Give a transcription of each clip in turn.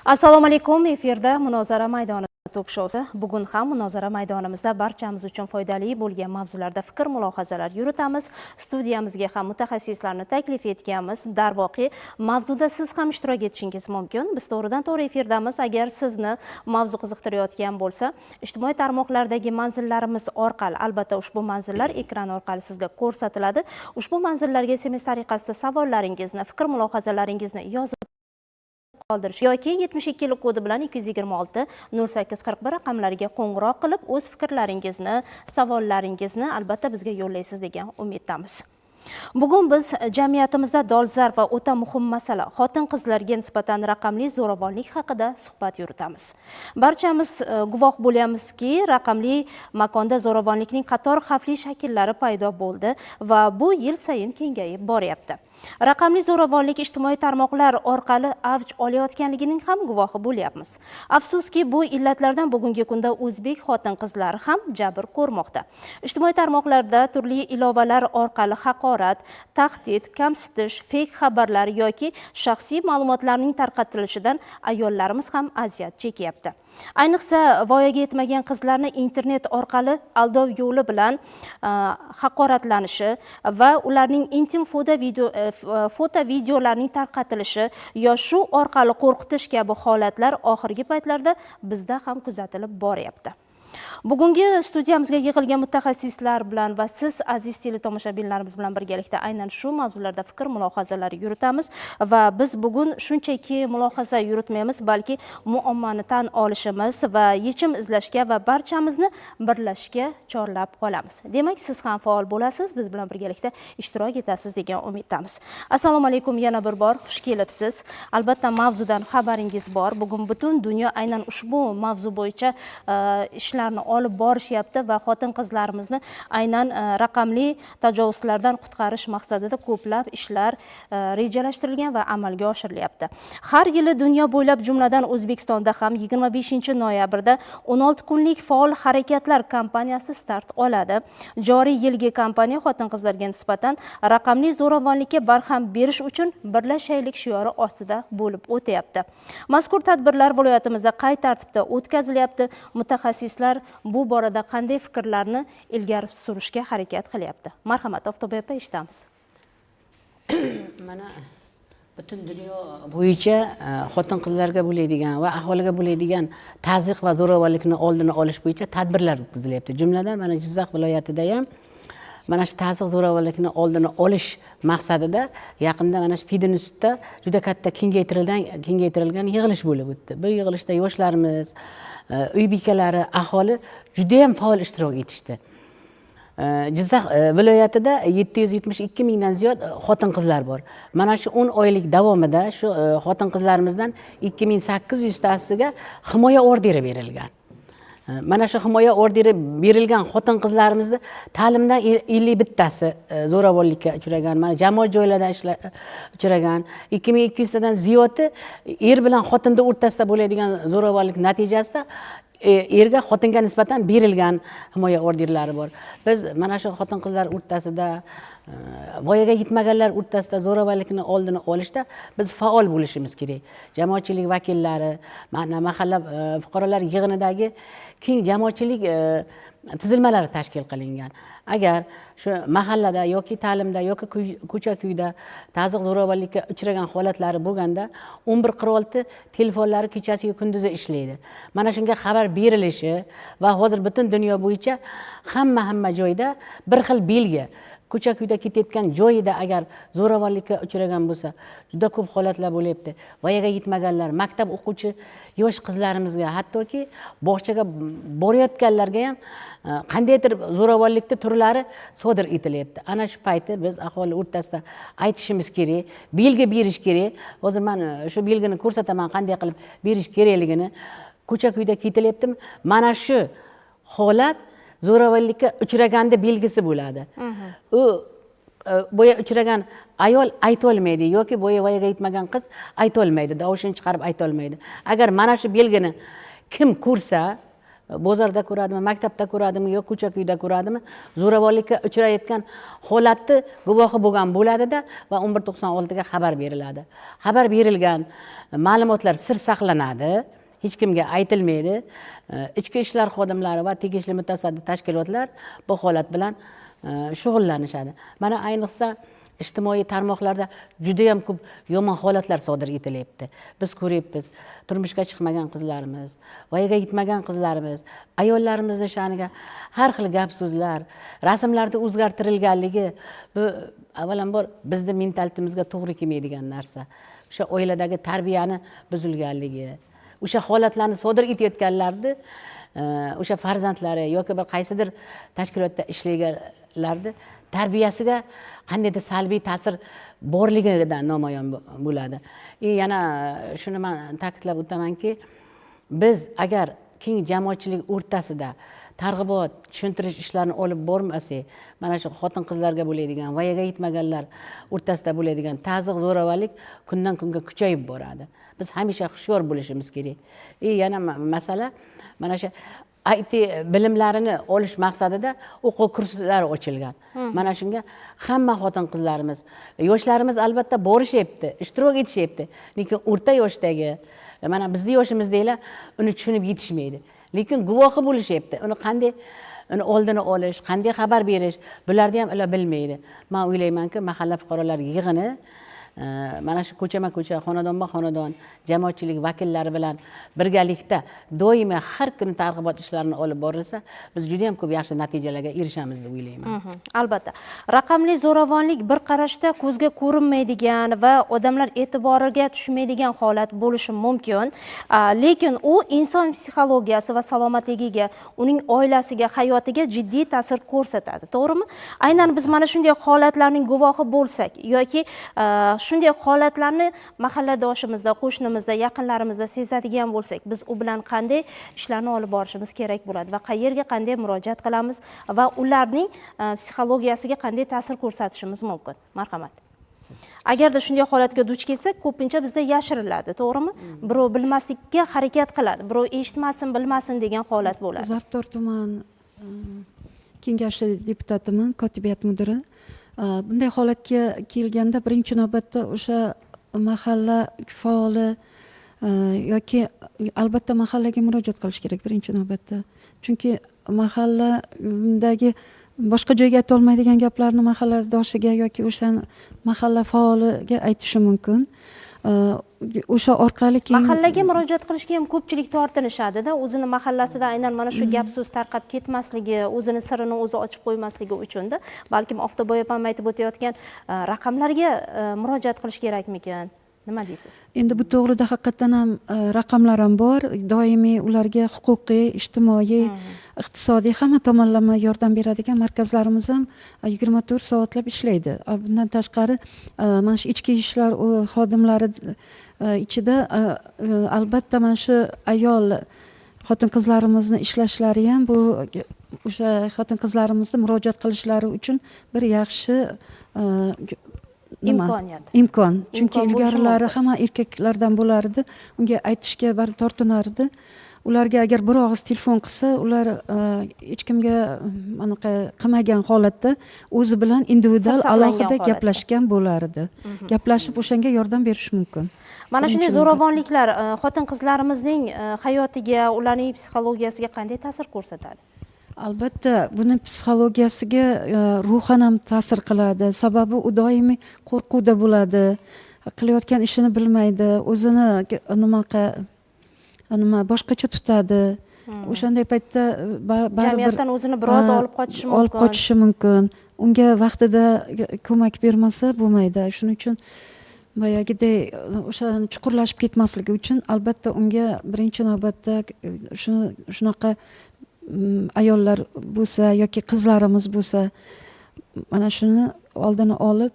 Assalomu alaykum, efirda Munozara maydoni tok shousi. Bugun ham munozara maydonimizda barchamiz uchun foydali bo'lgan mavzularda fikr mulohazalar yuritamiz. Studiyamizga ham mutaxassislarni taklif etganmiz. Darvoqe, mavzuda siz ham ishtirok etishingiz mumkin. Biz to'g'ridan to'g'ri efirdamiz. Agar sizni mavzu qiziqtirayotgan bo'lsa, ijtimoiy tarmoqlardagi manzillarimiz orqali, albatta ushbu manzillar ekran orqali sizga ko'rsatiladi. Ushbu manzillarga SMS tariqasida savollaringizni, fikr mulohazalaringizni yozib qoldirish yoki 72 kodi bilan 226 08 41 raqamlariga qo'ng'iroq qilib, o'z fikrlaringizni, savollaringizni albatta bizga yo'llaysiz degan umiddamiz. Bugun biz jamiyatimizda dolzarb va o'ta muhim masala, xotin qizlarga nisbatan raqamli zo'ravonlik haqida suhbat yuritamiz. Barchamiz guvoh bo'lyapmizki, raqamli makonda zo'ravonlikning qator xavfli shakllari paydo bo'ldi va bu yil sayin kengayib boryapti. Raqamli zo'ravonlik ijtimoiy tarmoqlar orqali avj olayotganligining ham guvohi bo'lyapmiz. Afsuski, bu illatlardan bugungi kunda o'zbek xotin qizlari ham jabr ko'rmoqda. Ijtimoiy tarmoqlarda turli ilovalar orqali haqorat, tahdid, kamsitish, fake xabarlar yoki shaxsiy ma'lumotlarning tarqatilishidan ayollarimiz ham aziyat chekyapti. Ayniqsa, voyaga yetmagan qizlarni internet orqali aldov yo'li bilan haqoratlanishi va ularning intim foto videolarning tarqatilishi yo shu orqali qo'rqitish kabi holatlar oxirgi paytlarda bizda ham kuzatilib boryapti. Bugungi studiyamizga yig'ilgan mutaxassislar bilan va siz, aziz teletomoshabinlarimiz bilan birgalikda aynan shu mavzularda fikr mulohazalar yuritamiz va biz bugun shunchaki mulohaza yuritmaymiz, balki muammoni tan olishimiz va yechim izlashga va barchamizni birlashishga chorlab qolamiz. Demak, siz ham faol bo'lasiz, biz bilan birgalikda ishtirok etasiz degan umiddamiz. Assalomu alaykum, yana bir bor xush kelibsiz. Albatta, mavzudan xabaringiz bor. Bugun butun dunyo aynan ushbu mavzu bo'yicha ishlarni olib borishyapti va xotin qizlarimizni aynan raqamli tajovuzlardan qutqarish maqsadida ko'plab ishlar rejalashtirilgan va amalga oshirilyapti. Har yili dunyo bo'ylab, jumladan O'zbekistonda ham 25 noyabrda 16 kunlik faol harakatlar kampaniyasi start oladi. Joriy yilgi kampaniya xotin qizlarga nisbatan raqamli zo'ravonlikka barham berish uchun birlashaylik shiori ostida bo'lib o'tyapti. Mazkur tadbirlar viloyatimizda qay tartibda o'tkazilyapti? Mutaxassislar bu borada qanday fikrlarni ilgari surishga harakat qilyapti? Marhamat, Oftob opa, eshitamiz. Mana, butun dunyo bo'yicha xotin qizlarga bo'ladigan va aholiga bo'ladigan tazyiq va zo'ravonlikni oldini olish bo'yicha tadbirlar o'tkazilyapti. Jumladan, mana Jizzax viloyatida ham mana shu tazyiq, zo'ravonlikni oldini olish maqsadida yaqinda mana shu pedinstitutda juda katta kengaytirilgan yig'ilish bo'lib o'tdi. Bu yig'ilishda yoshlarimiz, uy bekalari, aholi judayam faol ishtirok etishdi. Jizzax viloyatida 772 mingdan ziyod xotin qizlar bor. Mana shu 10 oylik davomida shu xotin qizlarimizdan 2800 tasiga himoya orderi berilgan. Mana shu himoya orderi berilgan xotin qizlarimizni ta'limdan 51tasi zo'ravonlikka uchragan, mana jamoat joylarida uchragan, 2200tadan ziyodi er bilan xotinni o'rtasida bo'ladigan zo'ravonlik natijasida erga, xotinga nisbatan berilgan himoya orderlari bor. Biz mana shu xotin qizlar o'rtasida, voyaga yetmaganlar o'rtasida zo'ravonlikni oldini olishda biz faol bo'lishimiz kerak. Jamoatchilik vakillari, mana mahalla fuqarolar yig'inidagi keng jamoatchilik tizilmalari tashkil qilingan. Agar shu mahallada yoki ta'limda yoki ko'cha kuyda tazyiq, zo'ravonlikka uchragan holatlari bo'lganda, 1146 telefonlari kechasiyu kunduzi ishlaydi. Mana shunga xabar berilishi va hozir butun dunyo bo'yicha hamma joyda bir xil belgi, ko'cha kuyda ketayotgan joyida agar zo'ravonlikka uchragan bo'lsa, juda ko'p holatlar bo'lyapti. Voyaga yetmaganlar, maktab o'quvchi yosh qizlarimizga, hattoki bog'chaga borayotganlarga ham qandaydir zo'ravonlikni turlari sodir etilyapti. Ana shu payti biz aholi o'rtasida aytishimiz kerak, belgi berish kerak. Hozir man shu belgini ko'rsataman, qanday qilib berish kerakligini. Ko'cha kuyda ketilyaptimi, mana shu holat zo'ravonlikka uchraganda belgisi bo'ladi. U boya uchragan ayol aytolmaydi yoki boya voyaga yetmagan qiz aytolmaydi, tovushini chiqarib aytolmaydi. Agar mana shu belgini kim ko'rsa bozorda ko'radimi, maktabda ko'radimi yo ko'cha kuyda ko'radimi, zo'ravonlikka uchrayotgan holatni guvohi bo'lgan bo'ladida va 1196 ga xabar beriladi. Xabar berilgan ma'lumotlar sir saqlanadi, hech kimga aytilmaydi. Ichki ishlar xodimlari va tegishli mutasaddi tashkilotlar bu holat bilan shug'ullanishadi. Mana ayniqsa ijtimoiy tarmoqlarda juda ham ko'p yomon holatlar sodir etilyapti. Biz ko'ryapmiz, turmushga chiqmagan qizlarimiz, voyaga yetmagan qizlarimiz, ayollarimizni sha'niga har xil gap so'zlar, rasmlarda o'zgartirilganligi bu avvalambor bizni mentalitetimizga to'g'ri kelmaydigan narsa. O'sha oiladagi tarbiyani buzilganligi, o'sha holatlarni sodir etayotganlarni o'sha farzandlari yoki bir qaysidir tashkilotda ishlaganlarni tarbiyasiga qandaydir salbiy ta'sir borligidan namoyon bo'ladi. Yana shuni men ta'kidlab o'tamanki, biz agar keng jamoatchilik o'rtasida targ'ibot, tushuntirish ishlarini olib bormasak, mana shu xotin-qizlarga bo'ladigan, voyaga yetmaganlar o'rtasida bo'ladigan ta'ziq, zo'ravonlik kundan kunga kuchayib boradi. Biz hamisha hushyor bo'lishimiz kerak. Yana masala, mana shu IT bilimlarini olish maqsadida o'quv kurslari ochilgan. Mana shunga hamma xotin-qizlarimiz, yoshlarimiz albatta borishyapti, ishtirok etishyapti. Lekin o'rta yoshdagi, mana bizni yoshimizdagilar uni tushunib yetishmaydi. Lekin guvohi bo'lishyapti. Uni qanday, uni oldini olish, qanday xabar berish, bularni ham ular bilmaydi. Men o'ylaymanki, mahalla fuqarolar yig'ini mana shu ko'chama-ko'cha, xonadonma-xonadon jamoatchilik vakillari bilan birgalikda doimo har kuni targ'ibot ishlarini olib borilsa, biz juda ham ko'p yaxshi natijalarga erishamiz deb o'ylayman. Albatta. Raqamli zo'ravonlik bir qarashda ko'zga ko'rinmaydigan va odamlar e'tiboriga tushmaydigan holat bo'lishi mumkin. Lekin u inson psixologiyasi va salomatligiga, uning oilasiga, hayotiga jiddiy ta'sir ko'rsatadi, to'g'rimi? Aynan biz mana shunday holatlarning guvohi bo'lsak yoki shunday holatlarni mahalladoshimizda, qo'shnimizda, yaqinlarimizda sezadigan bo'lsak, biz u bilan qanday ishlarni olib borishimiz kerak bo'ladi va qayerga qanday murojaat qilamiz va ularning psixologiyasiga qanday ta'sir ko'rsatishimiz mumkin? Marhamat. Agarda shunday holatga duch kelsak, ko'pincha bizda yashiriladi, to'g'rimi? Birov bilmaslikka harakat qiladi, birov eshitmasin, bilmasin degan holat bo'ladi. Zarbdor tuman kengashi deputatiman, kotibiyat mudiri. Bunday holatga kelganda birinchi navbatda o'sha mahalla faoli yoki albatta mahallaga murojaat qilish kerak birinchi navbatda. Chunki mahalladagi boshqa joyga ayta olmaydigan gaplarni mahalladoshiga yoki o'sha mahalla faoliga aytishi mumkin. O'sha orqali keyin mahallaga murojaat qilishga ham ko'pchilik tortinishadi-da, o'zini mahallasida aynan mana shu gap so'z tarqab ketmasligi, o'zini sirini o'zi ochib qo'ymasligi uchun-da. Balkim Oftoboy opam aytib o'tayotgan raqamlarga murojaat qilish kerakmikan? Nima deysiz? Endi bu to'g'rida haqiqatdan ham raqamlar ham bor. Doimiy ularga huquqiy, ijtimoiy, iqtisodiy hamma tomonlama yordam beradigan markazlarimiz ham 24 soatlab ishlaydi. Bundan tashqari mana shu ichki ishlar xodimlari ichida albatta mana shu ayol xotin-qizlarimizni ishlashlari ham bu o'sha xotin-qizlarimizni murojaat qilishlari uchun bir yaxshi nima? Imkoniyat. Imkon. Chunki Imkon bo'lishi ilgarilari mumkin. hamma erkaklardan bo'lardi, unga aytishga baribir tortinardi. Ularga agar bir og'iz telefon qilsa, ular hech kimga anaqa qilmagan holatda o'zi bilan individual Sir saqlangan alohida holatda. gaplashgan bo'lardi. Gaplashib o'shanga yordam berish mumkin. Mana shunday Birinchi zo'ravonliklar xotin-qizlarimizning hayotiga, ularning psixologiyasiga qanday ta'sir ko'rsatadi? Albatta, buni psixologiyasiga ruhan ham ta'sir qiladi. Sababi u doimiy qo'rquvda bo'ladi. Qilayotgan ishini bilmaydi, o'zini nima boshqacha tutadi. O'shanday paytda baribir Jamiyatdan o'zini biroz olib qochishi mumkin. Olib qochishi mumkin. Unga vaqtida ko'mak bermasa bo'lmaydi. Shuning uchun boyagidek o'sha chuqurlashib ketmasligi uchun albatta unga birinchi navbatda shunaqa ayollar bo'lsa yoki qizlarimiz bo'lsa, mana shuni oldini olib,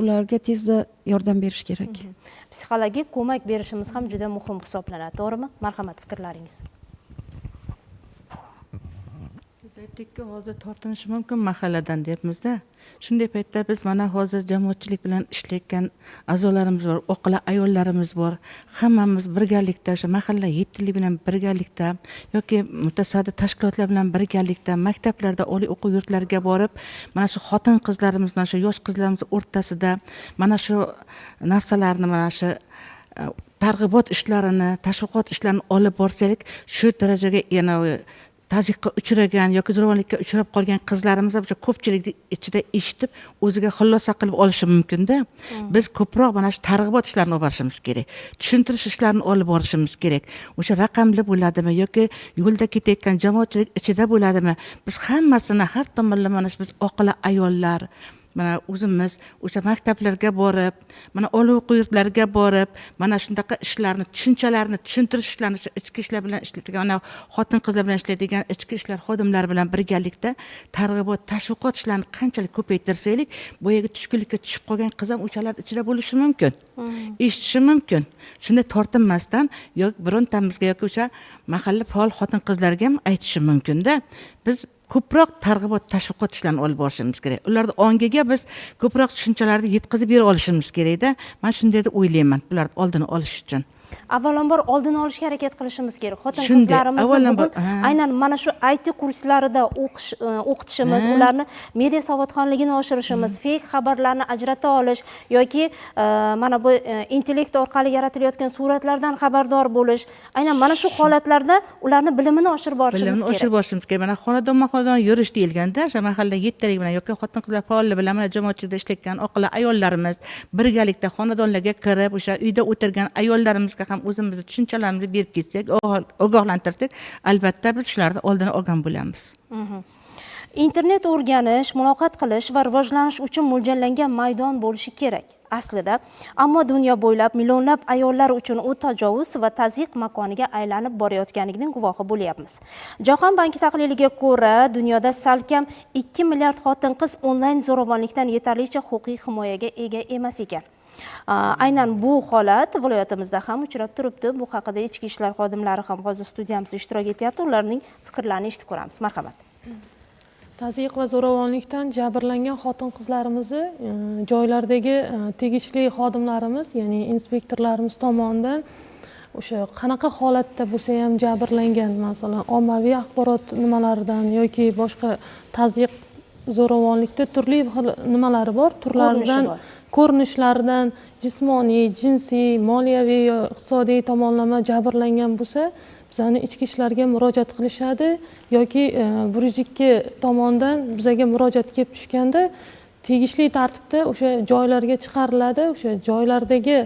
ularga tezda yordam berish kerak. Psixologik ko'mak berishimiz ham juda muhim hisoblanadi, to'g'rimi? Marhamat, fikrlaringiz. Biz aytdikki, hozir tortinishi mumkin mahalladan deyapmizda. Shunday paytda biz mana hozir jamoatchilik bilan ishlayotgan a'zolarimiz bor, oqila ayollarimiz bor. Hammamiz birgalikda o'sha mahalla yettilik bilan birgalikda yoki mutasaddi tashkilotlar bilan birgalikda maktablarda, oliy o'quv yurtlariga borib, mana shu xotin qizlarimiz, mana shu yosh qizlarimiz o'rtasida mana shu narsalarni, mana shu targ'ibot ishlarini, tashviqot ishlarini olib borsak, shu darajaga yana tazyiqqa uchragan yoki zo'ravonlikka uchrab qolgan qizlarimiz ham o'sha ko'pchilikni ichida eshitib, o'ziga xulosa qilib olishi mumkinda. Biz ko'proq mana shu targ'ibot ishlarini olib borishimiz kerak, tushuntirish ishlarini olib borishimiz kerak. O'sha raqamli bo'ladimi yoki yo'lda ketayotgan jamoatchilik ichida bo'ladimi, biz hammasini har tomonlama mana shu biz oqila ayollar, mana o'zimiz o'sha maktablarga borib, mana oliy o'quv yurtlariga borib, mana shunaqa ishlarni, tushunchalarni tushuntirish ishlarini o'sha ichki ishlar bilan ishlaydigan, mana xotin qizlar bilan ishlaydigan ichki ishlar xodimlari bilan birgalikda targ'ibot, tashviqot ishlarini qanchalik ko'paytirsak, boyagi tushkunlikka tushib qolgan qiz ham o'shalar ichida bo'lishi mumkin, eshitishi mumkin. Shunda tortinmasdan yoki birontamizga yoki o'sha mahalla faol xotin qizlarga ham aytishi mumkinda. Biz ko'proq targ'ibot, tashviqot ishlarini olib borishimiz kerak. Ularni ongiga biz ko'proq tushunchalarni yetkazib bera olishimiz kerakda. Man shunday deb o'ylayman, bularni oldini olish uchun. Avvalambor oldini olishga harakat qilishimiz kerak xotin Shunday, qizlarimizni avvalambor, bugun ha. aynan mana shu IT kurslarida o'qish, o'qitishimiz, ularni media savodxonligini oshirishimiz, fake xabarlarni ajrata olish yoki mana bu intellekt orqali yaratilayotgan suratlardan xabardor bo'lish, aynan mana shu holatlarda ularni bilimini oshirib borishimiz Bilimini kerak. oshirib borishimiz kerak. Mana xonadonma xonadon yurish deyilganda, o'sha mahalla yettalik bilan yoki xotin qizlar faolli bilan, mana jamoatchilikda ishlayotgan oqila ayollarimiz birgalikda xonadonlarga kirib, o'sha uyda o'tirgan ayollarimizga ham o'zimizni tushunchalarimizni berib ketsak, ogohlantirsak, albatta biz shularni oldini olgan bo'lamiz. Internet o'rganish, muloqot qilish va rivojlanish uchun mo'ljallangan maydon bo'lishi kerak aslida, ammo dunyo bo'ylab millionlab ayollar uchun u tajovuz va tazyiq makoniga aylanib borayotganligining guvohi bo'lyapmiz. Jahon banki tahliliga ko'ra, dunyoda salkam 2 milliard xotin-qiz onlayn zo'ravonlikdan yetarlicha huquqiy himoyaga ega emas ekan. Aynan bu holat viloyatimizda ham uchrab turibdi. Bu haqida ichki ishlar xodimlari ham hozir studiyamizda ishtirok etyapti. Ularning fikrlarini eshitib ko'ramiz. Marhamat. Tazyiq va zo'ravonlikdan jabrlangan xotin qizlarimizni joylardagi tegishli xodimlarimiz, ya'ni inspektorlarimiz tomonidan o'sha qanaqa holatda bo'lsa ham jabrlangan, masalan, ommaviy axborot nimalaridan yoki boshqa tazyiq zo'ravonlikda turli xil nimalari bor, turlaridan, Ko'rinishi bor. ko'rinishlaridan jismoniy, jinsiy, moliyaviy yo iqtisodiy tomonlama jabrlangan bo'lsa, bizani ichki ishlarga murojaat qilishadi yoki 102 tomonidan bizaga murojaat kelib tushganda tegishli tartibda o'sha joylarga chiqariladi. O'sha joylardagi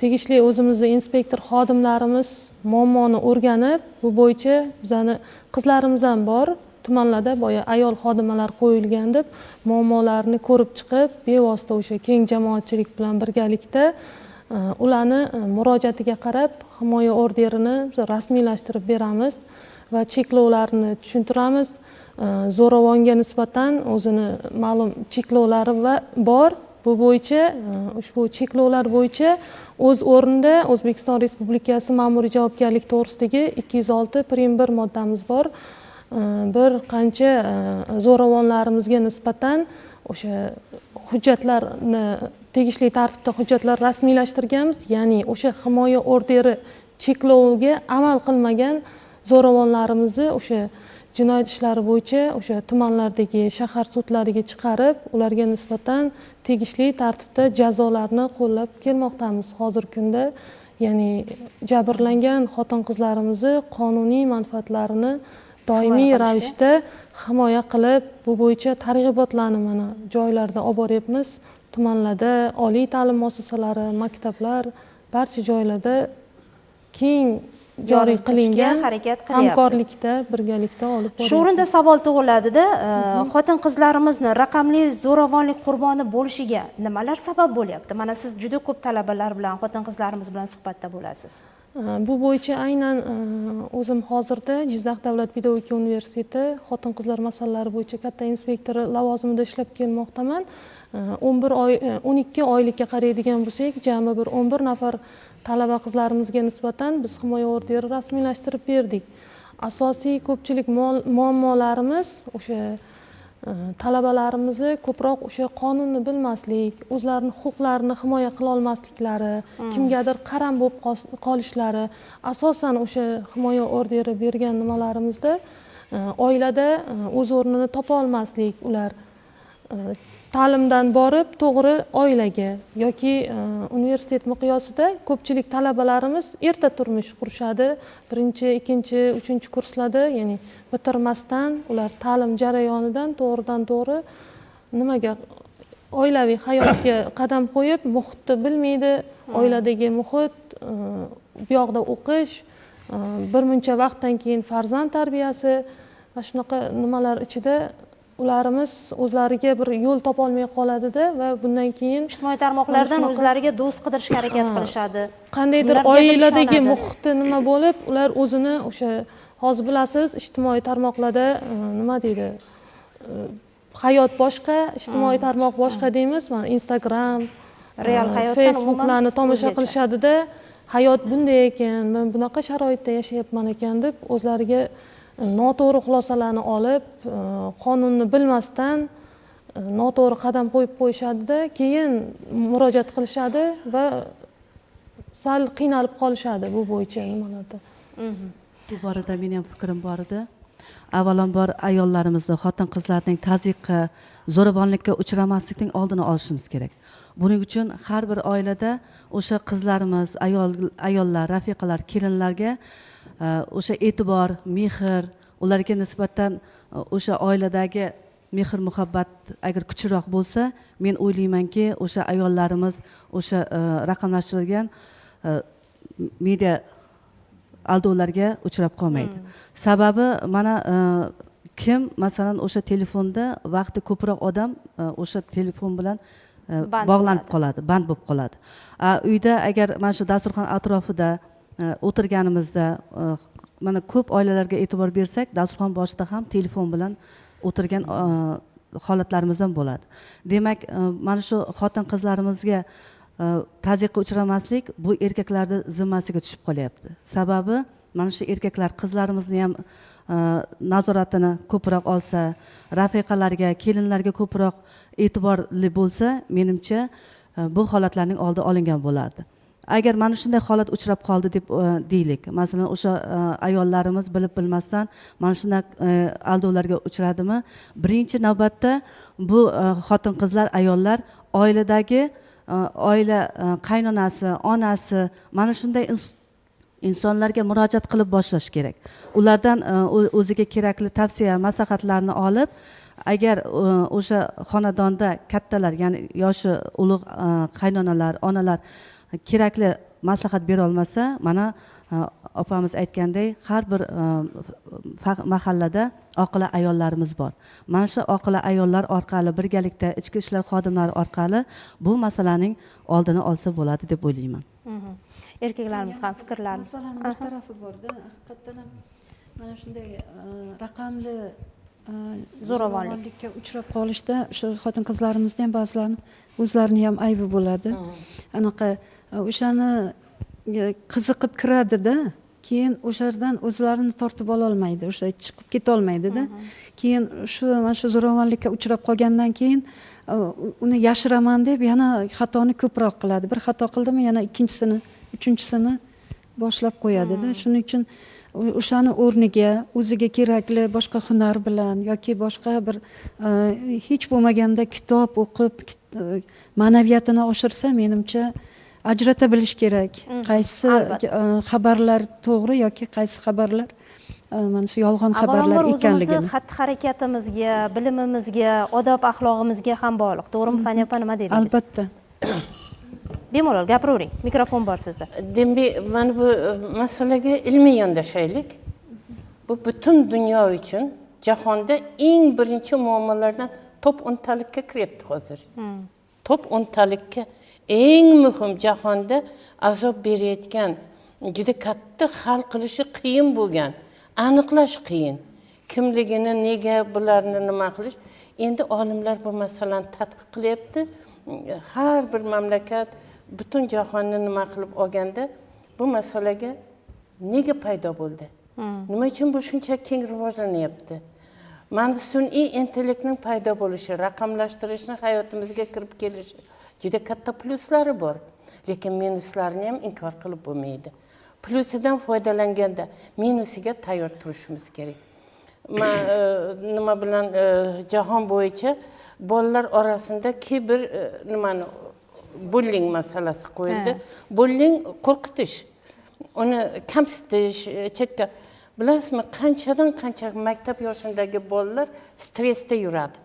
tegishli o'zimizni inspektor xodimlarimiz muammoni o'rganib, bu bo'yicha bizani qizlarimiz ham bor tumanlarda, boya ayol xodimalar qo'yilgan deb, muammolarni ko'rib chiqib, bevosita o'sha keng jamoatchilik bilan birgalikda ularni murojaatiga qarab himoya orderini biz rasmiylashtirib beramiz va cheklovlarni tushuntiramiz. Zo'ravonga nisbatan o'zini ma'lum cheklovlari va bor. Bu bo'yicha ushbu cheklovlar bo'yicha o'z o'rnida O'zbekiston Respublikasi ma'muriy javobgarlik to'g'risidagi 206 prim 1 moddamiz bor. Bir qancha zo'ravonlarimizga nisbatan o'sha hujjatlarni tegishli tartibda hujjatlar rasmiylashtirganmiz, ya'ni o'sha himoya orderi chekloviga amal qilmagan zo'ravonlarimizni o'sha jinoyat ishlari bo'yicha o'sha tumanlardagi shahar sudlariga chiqarib, ularga nisbatan tegishli tartibda jazolarni qo'llab kelmoqdamiz hozirgi kunda. Ya'ni jabrlangan xotin qizlarimizni qonuniy manfaatlarini doimiy Himoya qilishga. ravishda himoya qilib, bu bo'yicha targ'ibotlarni mana joylarda olib boryapmiz. Tumanlarda, oliy ta'lim muassasalari, maktablar, barcha joylarda keng joriy Yoritishga qilingan harakat qilyapsiz. Hamkorlikda, birgalikda olib boryapmiz. Shu o'rinda savol tug'iladida, xotin qizlarimizni raqamli zo'ravonlik qurboni bo'lishiga nimalar sabab bo'lyapti? Mana siz juda ko'p talabalar bilan, xotin qizlarimiz bilan suhbatda bo'lasiz. Bu bo'yicha aynan o'zim hozirda Jizzax davlat pedagogika universiteti xotin qizlar masalalari bo'yicha katta inspektori lavozimida ishlab kelmoqdaman. 11 oy, 12 oylikka qaraydigan bo'lsak, jami bir 11 nafar talaba qizlarimizga nisbatan biz himoya orderi rasmiylashtirib berdik. Asosiy ko'pchilik muammolarimiz o'sha talabalarimizni ko'proq o'sha qonunni bilmaslik, o'zlarini huquqlarini himoya qila olmasliklari, kimgadir qaram bo'lib qolishlari, asosan o'sha himoya orderi bergan nimalarimizda oilada o'z o'rnini topa olmaslik, ular ta'limdan borib to'g'ri oilaga yoki universitet miqyosida ko'pchilik talabalarimiz erta turmush qurishadi. Birinchi, ikkinchi, uchinchi kurslarda, ya'ni bitirmasdan ular ta'lim jarayonidan to'g'ridan to'g'ri nimaga oilaviy hayotga qadam qo'yib, muhitni bilmaydi, oiladagi muhit, bu yoqda o'qish, bir muncha vaqtdan keyin farzand tarbiyasi va shunaqa nimalar ichida ularimiz o'zlariga bir yo'l topolmay qoladida va bundan keyin ijtimoiy tarmoqlardan o'zlariga do'st qidirishga harakat qilishadi. Qandaydir oiladagi muhiti nima bo'lib, ular o'zini o'sha hozir bilasiz, ijtimoiy tarmoqlarda nima deydi, hayot boshqa, ijtimoiy tarmoq boshqa deymiz. Mana Instagram, real hayotdan Facebooklarni tomosha qilishadida, hayot bunday ekan, men bunaqa sharoitda yashayapman ekan deb o'zlariga noto'g'ri xulosalarni olib, qonunni bilmasdan noto'g'ri qadam qo'yib qo'yishadida, keyin murojaat qilishadi va sal qiynalib qolishadi bu bo'yicha nimalarda. Bu borada meni ham fikrim bor edi. Avvalambor ayollarimizni, xotin-qizlarning tazyiqqa, zo'ravonlikka uchramaslikning oldini olishimiz kerak. Buning uchun har bir oilada o'sha qizlarimiz, ayollar, rafiqalar, kelinlarga o'sha e'tibor, mehr, ularga nisbatan o'sha oiladagi mehr muhabbat agar kuchliroq bo'lsa, men o'ylaymanki, o'sha ayollarimiz o'sha raqamlashtirilgan media aldovlarga uchrab qolmaydi. Sababi mana kim masalan o'sha telefonda vaqti ko'proq odam o'sha telefon bilan bog'lanib qoladi, band bo'lib qoladi. Uyda agar mana shu dasturxon atrofida o'tirganimizda mana ko'p oilalarga e'tibor bersak, dasturxon boshida ham telefon bilan o'tirgan holatlarimiz ham bo'ladi. Demak, mana shu xotin-qizlarimizga tazyiqqa uchramaslik bu erkaklarning zimmasiga tushib qolyapti. Sababi mana shu erkaklar qizlarimizni ham nazoratini ko'proq olsa, rafiqalarga, kelinlarga ko'proq e'tiborli bo'lsa, menimcha bu holatlarning oldi olingan bo'lardi. Agar mana shunday holat uchrab qoldi deb deylik, masalan o'sha ayollarimiz bilib bilmasdan mana shunday aldovlarga uchradimi, birinchi navbatda bu xotin-qizlar, ayollar oiladagi oila qaynonasi, onasi mana shunday insonlarga murojaat qilib boshlash kerak. Ulardan o'ziga kerakli tavsiya, maslahatlarni olib, agar o'sha xonadonda kattalar, ya'ni yoshi ulug' qaynonalar, onalar kerakli maslahat bera olmasa, mana opamiz aytganday, har bir mahallada oqila ayollarimiz bor. Mana shu oqila ayollar orqali birgalikda ichki ishlar xodimlari orqali bu masalaning oldini olsa bo'ladi deb o'ylayman. Erkaklarimiz ham fikrlarini. Masalani bir tarafi borda, haqiqatdan ham mana shunday raqamli zo'ravonlikka uchrab qolishda o'sha xotin-qizlarimizni ham ba'zilarini o'zlarini ham aybi bo'ladi. Anaqa o'shani qiziqib kiradida, keyin o'shardan o'zlarini tortib ola olmaydi, o'sha chiqib keta olmaydida. Keyin shu mana shu zo'ravonlikka uchrab qolgandan keyin uni yashiraman deb yana xatoni ko'proq qiladi. Bir xato qildimi, yana ikkinchisini, uchinchisini boshlab qo'yadida. Shuning uchun o'shani o'rniga o'ziga kerakli boshqa hunar bilan yoki boshqa bir hech bo'lmaganda kitob o'qib ma'naviyatini oshirsa, menimcha ajrata bilish kerak. Qaysi xabarlar to'g'ri yoki qaysi xabarlar mana shu yolg'on xabarlar ekanligini. Xatti-harakatimizga, bilimimizga, odob axloqimizga ham bog'liq. To'g'rimi, Faniya opa, nima dedingiz? Albatta. Bemalol gapiravering. Mikrofon bor sizda. Demak, mana bu masalaga ilmiy yondashaylik. Bu butun dunyo uchun jahonda eng birinchi muammolardan top 10talikka kiryapti hozir. Top 10talikka eng muhim jahonda azob berayotgan, juda katta hal qilishi qiyin bo'lgan, aniqlash qiyin. Kimligini, nega bularni nima qilish. Endi olimlar bu masalani tadqiq qilyapti. Har bir mamlakat butun jahonni nima qilib olganda bu masalaga nega paydo bo'ldi? Nima uchun bu shuncha keng rivojlanyapti? Mana sun'iy intellektning paydo bo'lishi, raqamlashtirishni hayotimizga kirib kelishi juda katta plyuslari bor, lekin minuslarini ham inkor qilib bo'lmaydi. Plyusidan foydalanganda minusiga tayyor turishimiz kerak. Man nima bilan jahon bo'yicha bolalar orasida kiber nimani bulling masalasi qo'yildi. Bulling qo'rqitish, uni kamsitish, chetga. Bilasizmi, qanchadan qancha maktab yoshidagi bolalar stressda yuradi.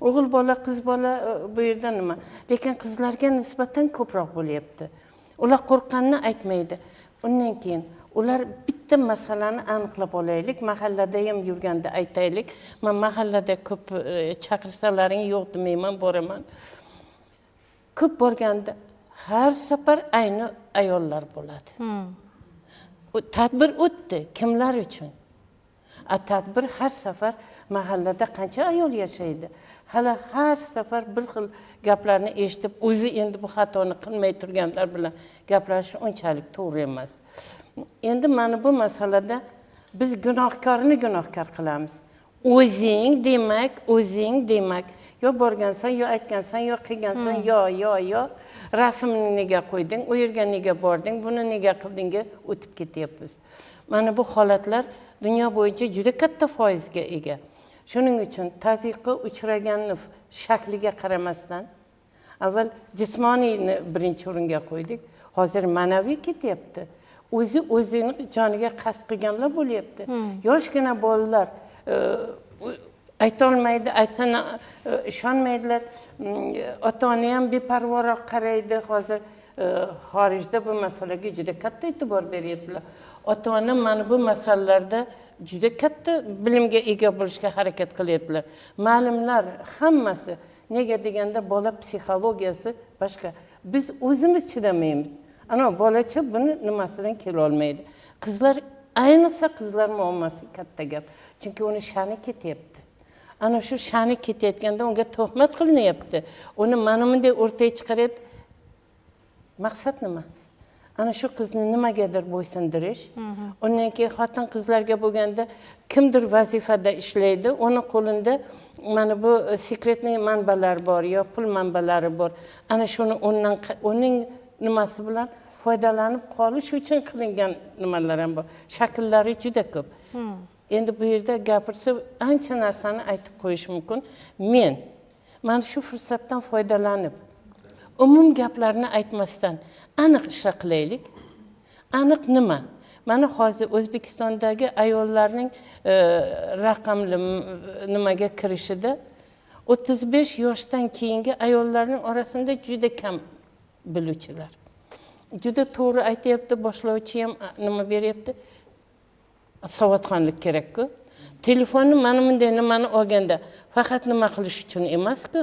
O'g'il bola, qiz bola bu yerda nima, lekin qizlarga nisbatan ko'proq bo'lyapti. Ular qo'rqqanini aytmaydi. Undan keyin ular bitta masalani aniqlab olaylik, mahallada ham yurganda aytaylik. Men mahallada ko'p chaqirsalaring yo'q demayman, boraman. Ko'p borganda har safar ayni ayollar bo'ladi. Tadbir o'tdi, kimlar uchun? A tadbir har safar mahallada qancha ayol yashaydi? Hali har safar bir xil gaplarni eshitib, o'zi endi bu xatoni qilmay turganlar bilan gaplashish unchalik to'g'ri emas. Endi mana bu masalada biz gunohkorni gunohkor qilamiz. O'zing demak, o'zing demak, yo borgansan, yo aytgansan, yo qilgansan, yo rasmni nega qo'yding, u yerga nega bording, buni nega qildingga o'tib ketyapmiz. Mana bu holatlar dunyo bo'yicha juda katta foizga ega. Shuning uchun tazyiqqa uchraganni shakliga qaramasdan avval jismoniyni birinchi o'ringa qo'ydik, hozir ma'naviy ketyapti. O'zi o'zini joniga qasd qilganlar bo'lyapti. Yoshgina bolalar aytolmaydi, aytsa ishonmaydilar. Ota-ona ham beparvoroq qaraydi. Hozir xorijda bu masalaga juda katta e'tibor beryaptilar. Ota-ona mana bu masalalarda juda katta bilimga ega bo'lishga harakat qilyaptilar. Ma'lumlar hammasi, nega deganda bola psixologiyasi boshqa. Biz o'zimiz chidamaymiz. Ana bolacha buni nimasidan kela olmaydi. Qizlar, ayniqsa qizlar muammosi katta gap. Chunki uni sha'ni ketyapti. Ana shu sha'ni ketayotganda unga tuhmat qilinyapti. Uni mana bunday o'rtaga chiqaryapti. Maqsad nima? Ana shu qizni nimagadir bo'ysundirish. Undan keyin xotin qizlarga bo'lganda kimdir vazifada ishlaydi, uni qo'lida mana bu sekretniy manbalar bor yo pul manbalari bor. Ana shuni undan uning nimasi bilan foydalanib qolish uchun qilingan nimalar ham bor. Shakllari juda ko'p. Endi bu yerda gapirsa ancha narsani aytib qo'yish mumkin. Men mana shu fursatdan foydalanib umum gaplarni aytmasdan aniq ishlar qilaylik. Aniq nima? Mana hozir O'zbekistondagi ayollarning raqamli nimaga kirishida 35 yoshdan keyingi ayollarning orasida juda kam biluvchilar. Juda to'g'ri aytyapti, boshlovchi ham nima beryapti? Savodxonlik kerak-ku. Telefonni mana bunday nimani olganda faqat nima qilish uchun emas-ku.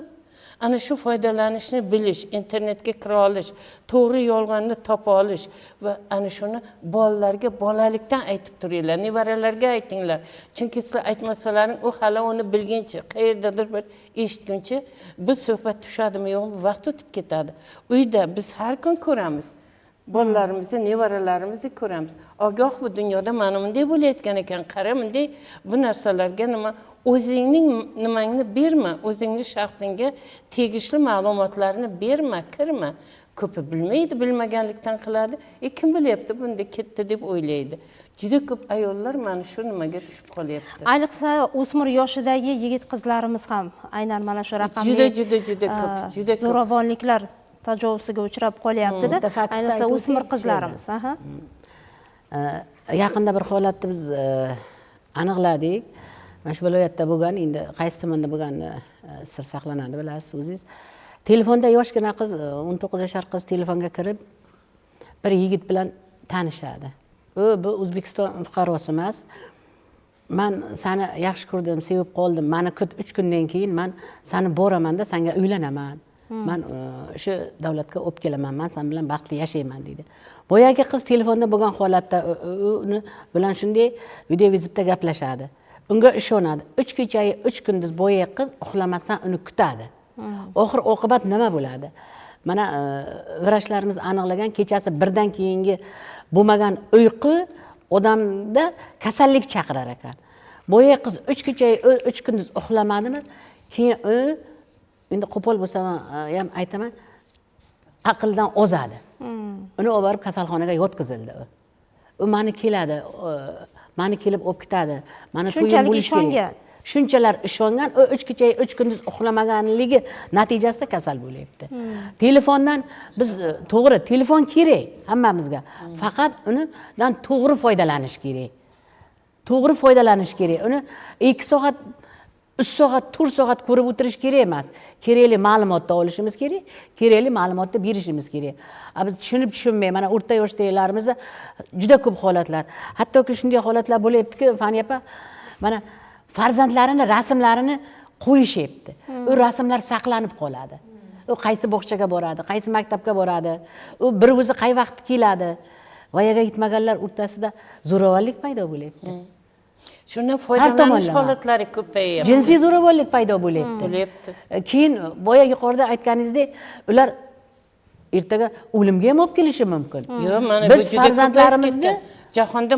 Ana shu foydalanishni bilish, internetga kira olish, to'g'ri yolg'onni topa olish va ana shuni bolalarga bolalikdan aytib turinglar, nevaralarga aytinglar. Chunki sizlar aytmasalaring, u hali uni bilguncha, qayerdadir bir eshitguncha bu suhbat tushadimi yo'qmi, vaqt o'tib ketadi. Uyda biz har kun ko'ramiz. Bolalarimizni, nevaralarimizni ko'ramiz. Ogoh bu dunyoda mana bunday bo'layotgan ekan, qara bunday bu narsalarga nima, o'zingning nimangni berma, o'zingni shaxsingga tegishli ma'lumotlarni berma, kirma. Ko'pi bilmaydi, bilmaganlikdan qiladi. Kim bilyapti, bunda ketdi deb o'ylaydi. Juda ko'p ayollar mana shu nimaga tushib qolyapti. Ayniqsa o'smir yoshidagi yigit qizlarimiz ham aynan mana shu raqamli juda juda ko'p, juda ko'p zo'ravonliklar tajovuziga uchrab qolyapti-da. Ayniqsa o'smir qizlarimiz. Yaqinda bir holatni biz aniqladik. Mana shu viloyatda bo'lgan, endi qaysi tomonda bo'lgani sir saqlanadi, bilasiz o'zingiz. Telefonda yoshgina qiz, 19 yashar qiz telefonga kirib bir yigit bilan tanishadi. U bu O'zbekiston fuqarosi emas. Men seni yaxshi ko'rdim, sevib qoldim. Meni kut 3 kundan keyin men seni boramanda senga uylanaman. Men o'sha davlatga olib kelaman, men sen bilan baxtli yashayman deydi. Boyagi qiz telefonda bo'lgan holatda uni bilan shunday video vizitda gaplashadi. Unga ishonadi. 3 kechayu 3 kunduz boyagi qiz uxlamasdan uni kutadi. Oxir oqibat nima bo'ladi? Mana vrachlarimiz aniqlagan, kechasi birdan keyingi bo'lmagan uyqu Odamda kasallik chaqirar ekan. Boya qiz 3 kecha 3 kunduz uxlamadimi? Keyin u endi qo'pol bo'lsa ham aytaman, aqldan ozadi. Uni olib borib kasalxonaga yotqizildi. U meni keladi, meni kelib olib ketadi. Meni to'yim bo'lishi kerak. Shunchalar ishongan, u 3 kecha 3 kunduz uxlamaganligi natijasida kasal bo'lyapti. Telefondan biz to'g'ri, telefon kerak hammamizga. Faqat unidan to'g'ri foydalanish kerak. To'g'ri foydalanish kerak. Uni 2 soat, 3 soat, 4 soat ko'rib o'tirish kerak emas. Kerakli ma'lumotni olishimiz kerak, kerakli ma'lumotni berishimiz kerak. Biz tushunib tushunmay, mana o'rta yoshdagilarimizda juda ko'p holatlar. Hattoki shunday holatlar bo'lyaptiki, Faniya opa, mana farzandlarini rasmlarini qo'yishyapti. U rasmlar saqlanib qoladi. U qaysi bog'chaga boradi, qaysi maktabga boradi, u bir o'zi qay vaqt keladi. Voyaga yetmaganlar o'rtasida zo'ravonlik paydo bo'lyapti. Shundan foydalanish holatlari ko'payyapti. Jinsiy zo'ravonlik paydo bo'lyapti. Keyin boya yuqorida aytganingizdek, ular ertaga o'limga ham olib kelishi mumkin. Yo'q, mana biz farzandlarimizni jahonda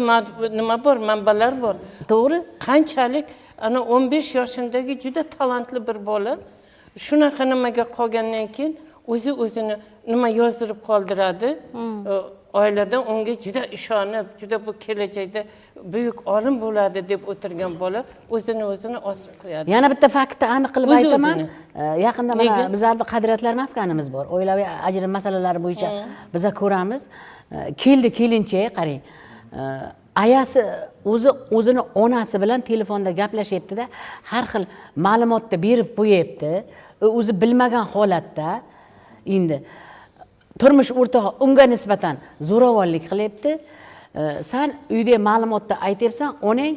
nima bor, manbalar bor. To'g'ri. Qanchalik ana 15 yoshindagi juda talantli bir bola shunaqa nimaga qolgandan keyin o'zi o'zini nima yozdirib qoldiradi. Oilada unga juda ishonib, juda bu kelajakda buyuk olim bo'ladi deb o'tirgan bola o'zini o'zini osib qo'yadi. Yana bitta faktni aniq qilib aytaman. Yaqinda mana bizlarda qadriyatlar maskanimiz bor. Oilaviy ajrim masalalari bo'yicha biza ko'ramiz. Keldi kelinchak, qarang. Ayasi o'zi o'zini onasi bilan telefonda gaplashyapti-da, har xil ma'lumotni berib qo'yapti. O'zi bilmagan holatda endi turmush o'rtog'i unga nisbatan zo'ravonlik qilyapti. San uyda ma'lumotni aytyapsan, onang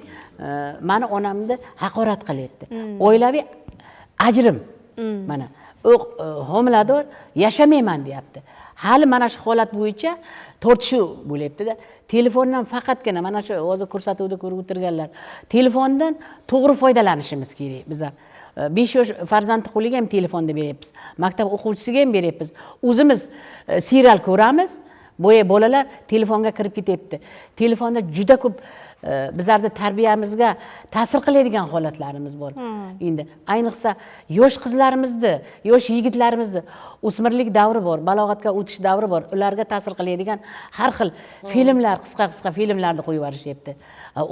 mani onamni haqorat qilyapti. Oilaviy ajrim. Mana u homilador yashamayman deyapti. Hali mana shu holat bo'yicha tortishuv bo'lyapti-da. Telefondan faqatgina mana shu hozir ko'rsatuvda ko'rib o'tirganlar, telefondan to'g'ri foydalanishimiz kerak bizlar. 5 yosh farzandni qo'liga ham telefonni beryapmiz. Maktab o'quvchisiga ham beryapmiz. O'zimiz serial ko'ramiz. Boya bolalar telefonga kirib ketyapti. Telefonda juda ko'p bizlarda tarbiyamizga ta'sir qiladigan holatlarimiz bor. Endi ayniqsa yosh qizlarimizni, yosh yigitlarimizni o'smirlik davri bor, balog'atga o'tish davri bor. Ularga ta'sir qiladigan har xil filmlar, qisqa-qisqa filmlarni qo'yib yuborishyapti.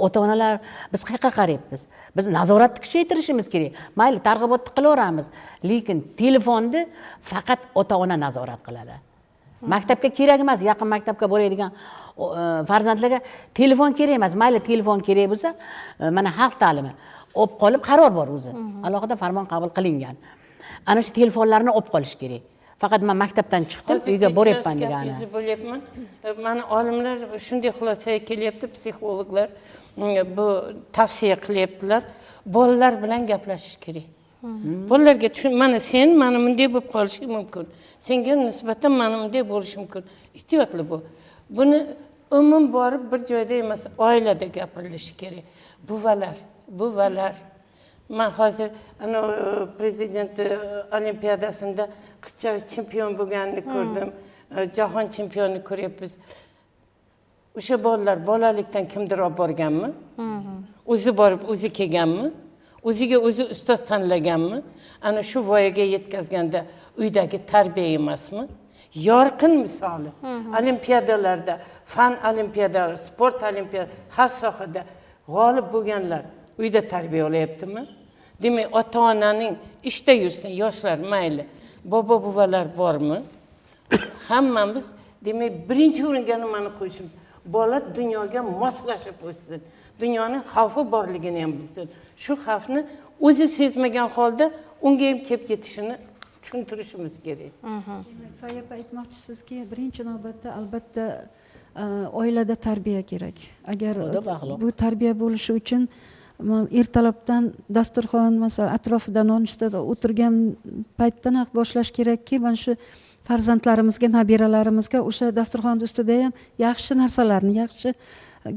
Ota-onalar biz qayerga qarayapmiz? Biz nazoratni kuchaytirishimiz kerak. Mayli, targ'ibotni qilaveramiz, lekin telefonni faqat ota-ona nazorat qiladi. Maktabga kerak emas, yaqin maktabga boradigan farzandlarga telefon kerak emas. Mayli, telefon kerak bo'lsa, mana xalq ta'limi olib qolib qaror bor o'zi. Alohida farmon qabul qilingan. Ana shu telefonlarni olib qolish kerak. Faqat men maktabdan chiqdim, uyga boryapman degani. Bo'lyapman. Mana olimlar shunday xulosaga kelyapti, psixologlar bu tavsiya qilyaptilar. Bolalar bilan gaplashish kerak. Bolalarga mana sen mana bunday bo'lib qolishing mumkin. Senga nisbatan mana bunday bo'lishi mumkin. Ehtiyotli bo'l. Buni umum borib bir joyda emas, oilada gapirilishi kerak. Buvalar, buvalar. Men hozir ana prezident olimpiadasida qizcha chempion bo'lganini ko'rdim. Jahon chempionini ko'ryapmiz. O'sha bolalar bolalikdan kimdir olib borganmi? O'zi borib, o'zi kelganmi? O'ziga o'zi ustoz tanlaganmi? Ana shu voyaga yetkazganda uydagi tarbiya emasmi? Yorqin misoli. Olimpiadalarda, fan olimpiadalari, sport olimpiadalari, har sohada g'olib bo'lganlar uyda tarbiya olyaptimi? Demak, ota-onaning ishda yursin, yoshlar mayli, bobo-buvalar bormi? Hammamiz demak birinchi o'ringa nimani qo'yishimiz? Bola dunyoga moslashib o'ssin. Dunyoning xavfi borligini ham bilsin. Shu xavfni o'zi sezmagan holda unga ham kelib ketishini tushuntirishimiz kerak. Demak, Faya opa aytmoqchisizki, birinchi navbatda albatta oilada tarbiya kerak. Agar bu tarbiya bo'lishi uchun ertalabdan dasturxon, masalan, atrofida nonushtada o'tirgan paytdan boshlash kerakki, mana shu farzandlarimizga, nabiralarimizga o'sha dasturxon ustida ham yaxshi narsalarni, yaxshi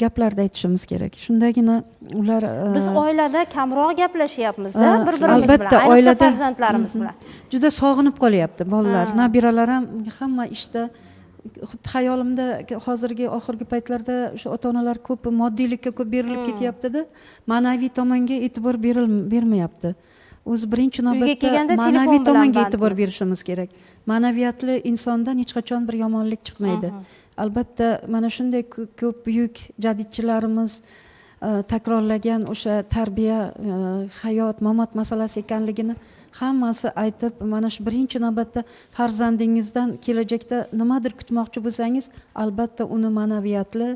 gaplarni aytishimiz kerak. Shundagina ular biz oilada kamroq gaplashyapmiz-da, bir-birimiz bilan, ayniqsa farzandlarimiz bilan. Juda sog'inib qolyapti bolalar, nabiralar ham hamma ishda Xuddi xayolimda hozirgi oxirgi paytlarda o'sha ota onalar ko'p moddiylikka ko'p berilib ketyaptida, ma'naviy tomonga e'tibor bermayapti. O'zi birinchi navbatda kelganda telefon ma'naviy bilan tomonga e'tibor bandmiz. berishimiz kerak. Ma'naviyatli insondan hech qachon bir yomonlik chiqmaydi. Albatta, mana shunday ko'p buyuk jadidchilarimiz takrorlagan o'sha tarbiya hayot mamot masalasi ekanligini hammasi aytib, mana shu birinchi navbatda farzandingizdan kelajakda nimadir kutmoqchi bo'lsangiz, albatta uni ma'naviyatli,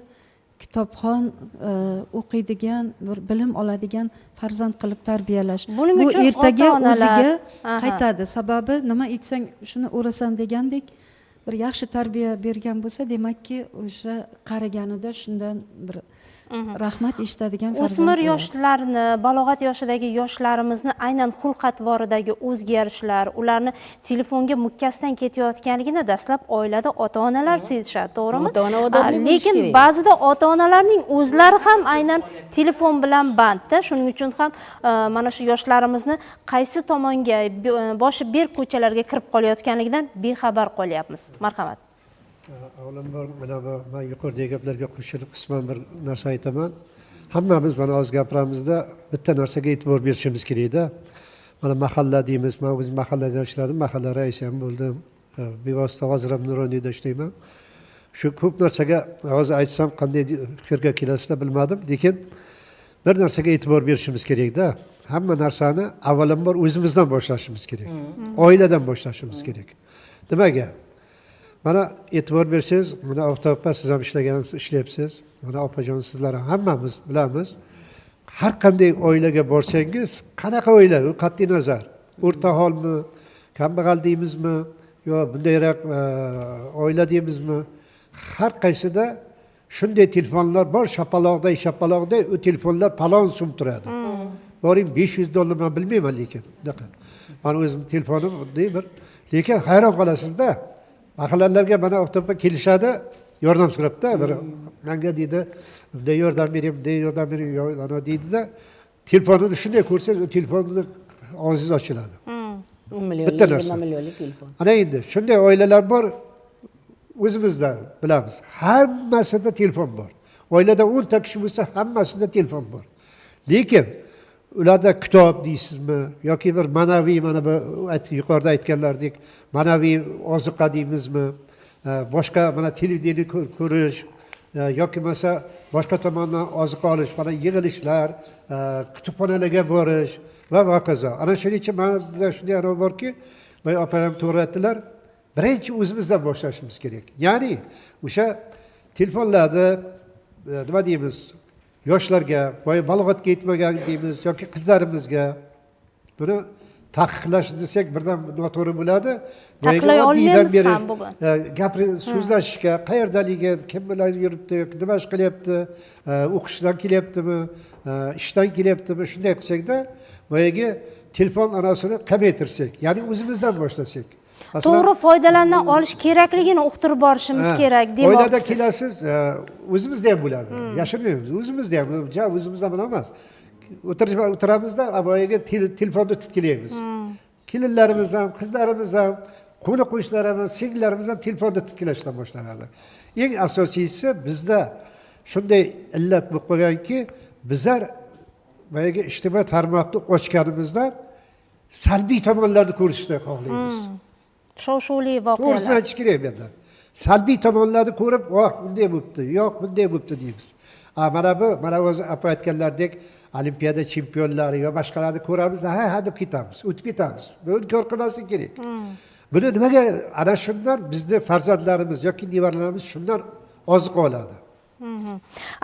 kitobxon, o'qiydigan, bir bilim oladigan farzand qilib tarbiyalash. Buning Bu uchun ertaga ota-onalar- o'ziga qaytadi. Sababi nima eksang, shuni o'rasan degandek, bir yaxshi tarbiya bergan bo'lsa, demakki, o'sha qariganida shundan bir rahmat eshitadigan farzand O'smir bo'ladi. yoshlarni, balog'at yoshidagi yoshlarimizni aynan xulq atvoridagi o'zgarishlar, ularni telefonga mukkasidan ketayotganligini dastlab oilada ota onalar sezishadi, to'g'rimi? Ota-ona odobli bo'lishi Lekin kerak. ba'zida ota onalarning o'zlari ham aynan telefon bilan bandda. Shuning uchun ham mana shu yoshlarimizni qaysi tomonga, boshi berk ko'chalarga kirib qolayotganligidan bexabar qolyapmiz. Marhamat. Avvalambor, mana bu man yuqoridagi gaplarga qo'shilib qisman bir narsa aytaman. Hammamiz mana hozir gapiramizda, bitta narsaga e'tibor berishimiz kerakda. Mana mahalla deymiz, man o'zim mahallada ishladim, mahalla raisi ham bo'ldim. Bevosita hozir ham Nuroniyda ishlayman. Shu ko'p narsaga hozir aytsam qanday fikrga kelasizlar bilmadim, lekin bir narsaga e'tibor berishimiz kerakda. Hamma narsani avvalambor o'zimizdan boshlashimiz kerak. Oiladan boshlashimiz kerak. Nimaga? Mana e'tibor bersangiz, mana Oftob opa, siz ham ishlagansiz, ishlayapsiz. Mana opajon, sizlar ham, hammamiz bilamiz. Har qanday oilaga borsangiz, qanaqa oila, u qat'iy nazar, o'rta holmi, kambag'al deymizmi, yo bundayroq oila deymizmi, har qaysida shunday telefonlar bor, shapaloqday shapaloqday u telefonlar palon so'm turadi. Boring, $500, man bilmayman, lekin bunaqa. Mani o'zim telefonim bunday bir, lekin hayron qolasizda. Mahallalarga mana Oftob opa kelishadi, yordam so'rabda, bir manga deydi, bunday yordam bering, bunday yordam bering, yo ana deydida, telefonini shunday ko'rsangiz, u telefonni og'zingiz ochiladi. 10 millionlik, Bitta narsa. 20 millionlik telefon. Ana endi shunday oilalar bor, o'zimizda bilamiz, hammasida telefon bor. Oilada 10 ta kishi bo'lsa, hammasida telefon bor. Lekin ularda kitob deysizmi yoki bir ma'naviy, mana bu yuqorida aytganlardek ma'naviy ozuqa deymizmi, boshqa mana televideniye ko'rish, yoki bo'lmasa boshqa tomondan ozuqa olish, mana yig'ilishlar, kutubxonalarga borish va hokazo. Ana shuning uchun mana shunday anavi borki, boya opam ham to'g'ri aytdilar, birinchi o'zimizdan boshlashimiz kerak. Ya'ni o'sha telefonlarni nima deymiz, yoshlarga, boya balog'atga yetmagan deymiz yoki qizlarimizga buni taqiqlash desak birdan noto'g'ri bo'ladi. Boyagi Taqiqlay oddiydan olmaymiz berish, ham bugun. Gapir so'zlashishga, qayerdaligi, kim bilan yuribdi yoki nima ish qilyapti, o'qishdan kelyaptimi, ishdan kelyaptimi, shunday qilsakda boyagi telefon anasini kamaytirsak, ya'ni o'zimizdan boshlasak. Masalan, To'g'ri foydalana olish kerakligini uqtirib borishimiz kerak oilada demoqchisiz. kelasiz, o'zimizda ham bo'ladi, yashirmaymiz, o'zimizda ham, ja o'zimizda ham emas, o'tiramizda, boyagi telefonni titkilaymiz. Kelinlarimiz ham, qizlarimiz ham, qo'ni qo'shnilarimiz, singillarimiz ham telefonni titkilashdan boshlanadi. Eng asosiysi, bizda shunday illat bo'lib qolganki, bizlar boyagi ijtimoiy tarmoqni ochganimizda salbiy tomonlarni ko'rishni xohlaymiz. Shov shuvli To'g'risini voqealar. aytish kerak bu yerda. Salbiy tomonlarni ko'rib, voh, bunday bo'libdi, yo'q, bunday bo'libdi deymiz. A mana bu, mana o'zi opa aytganlaridek, olimpiada chempionlari yo boshqalarni ko'ramiz, ha ha deb ketamiz, o'tib ketamiz. Buni inkor qilmaslik kerak. Buni nimaga, ana shundan bizni farzandlarimiz yoki nevaralarimiz shundan oziq oladi.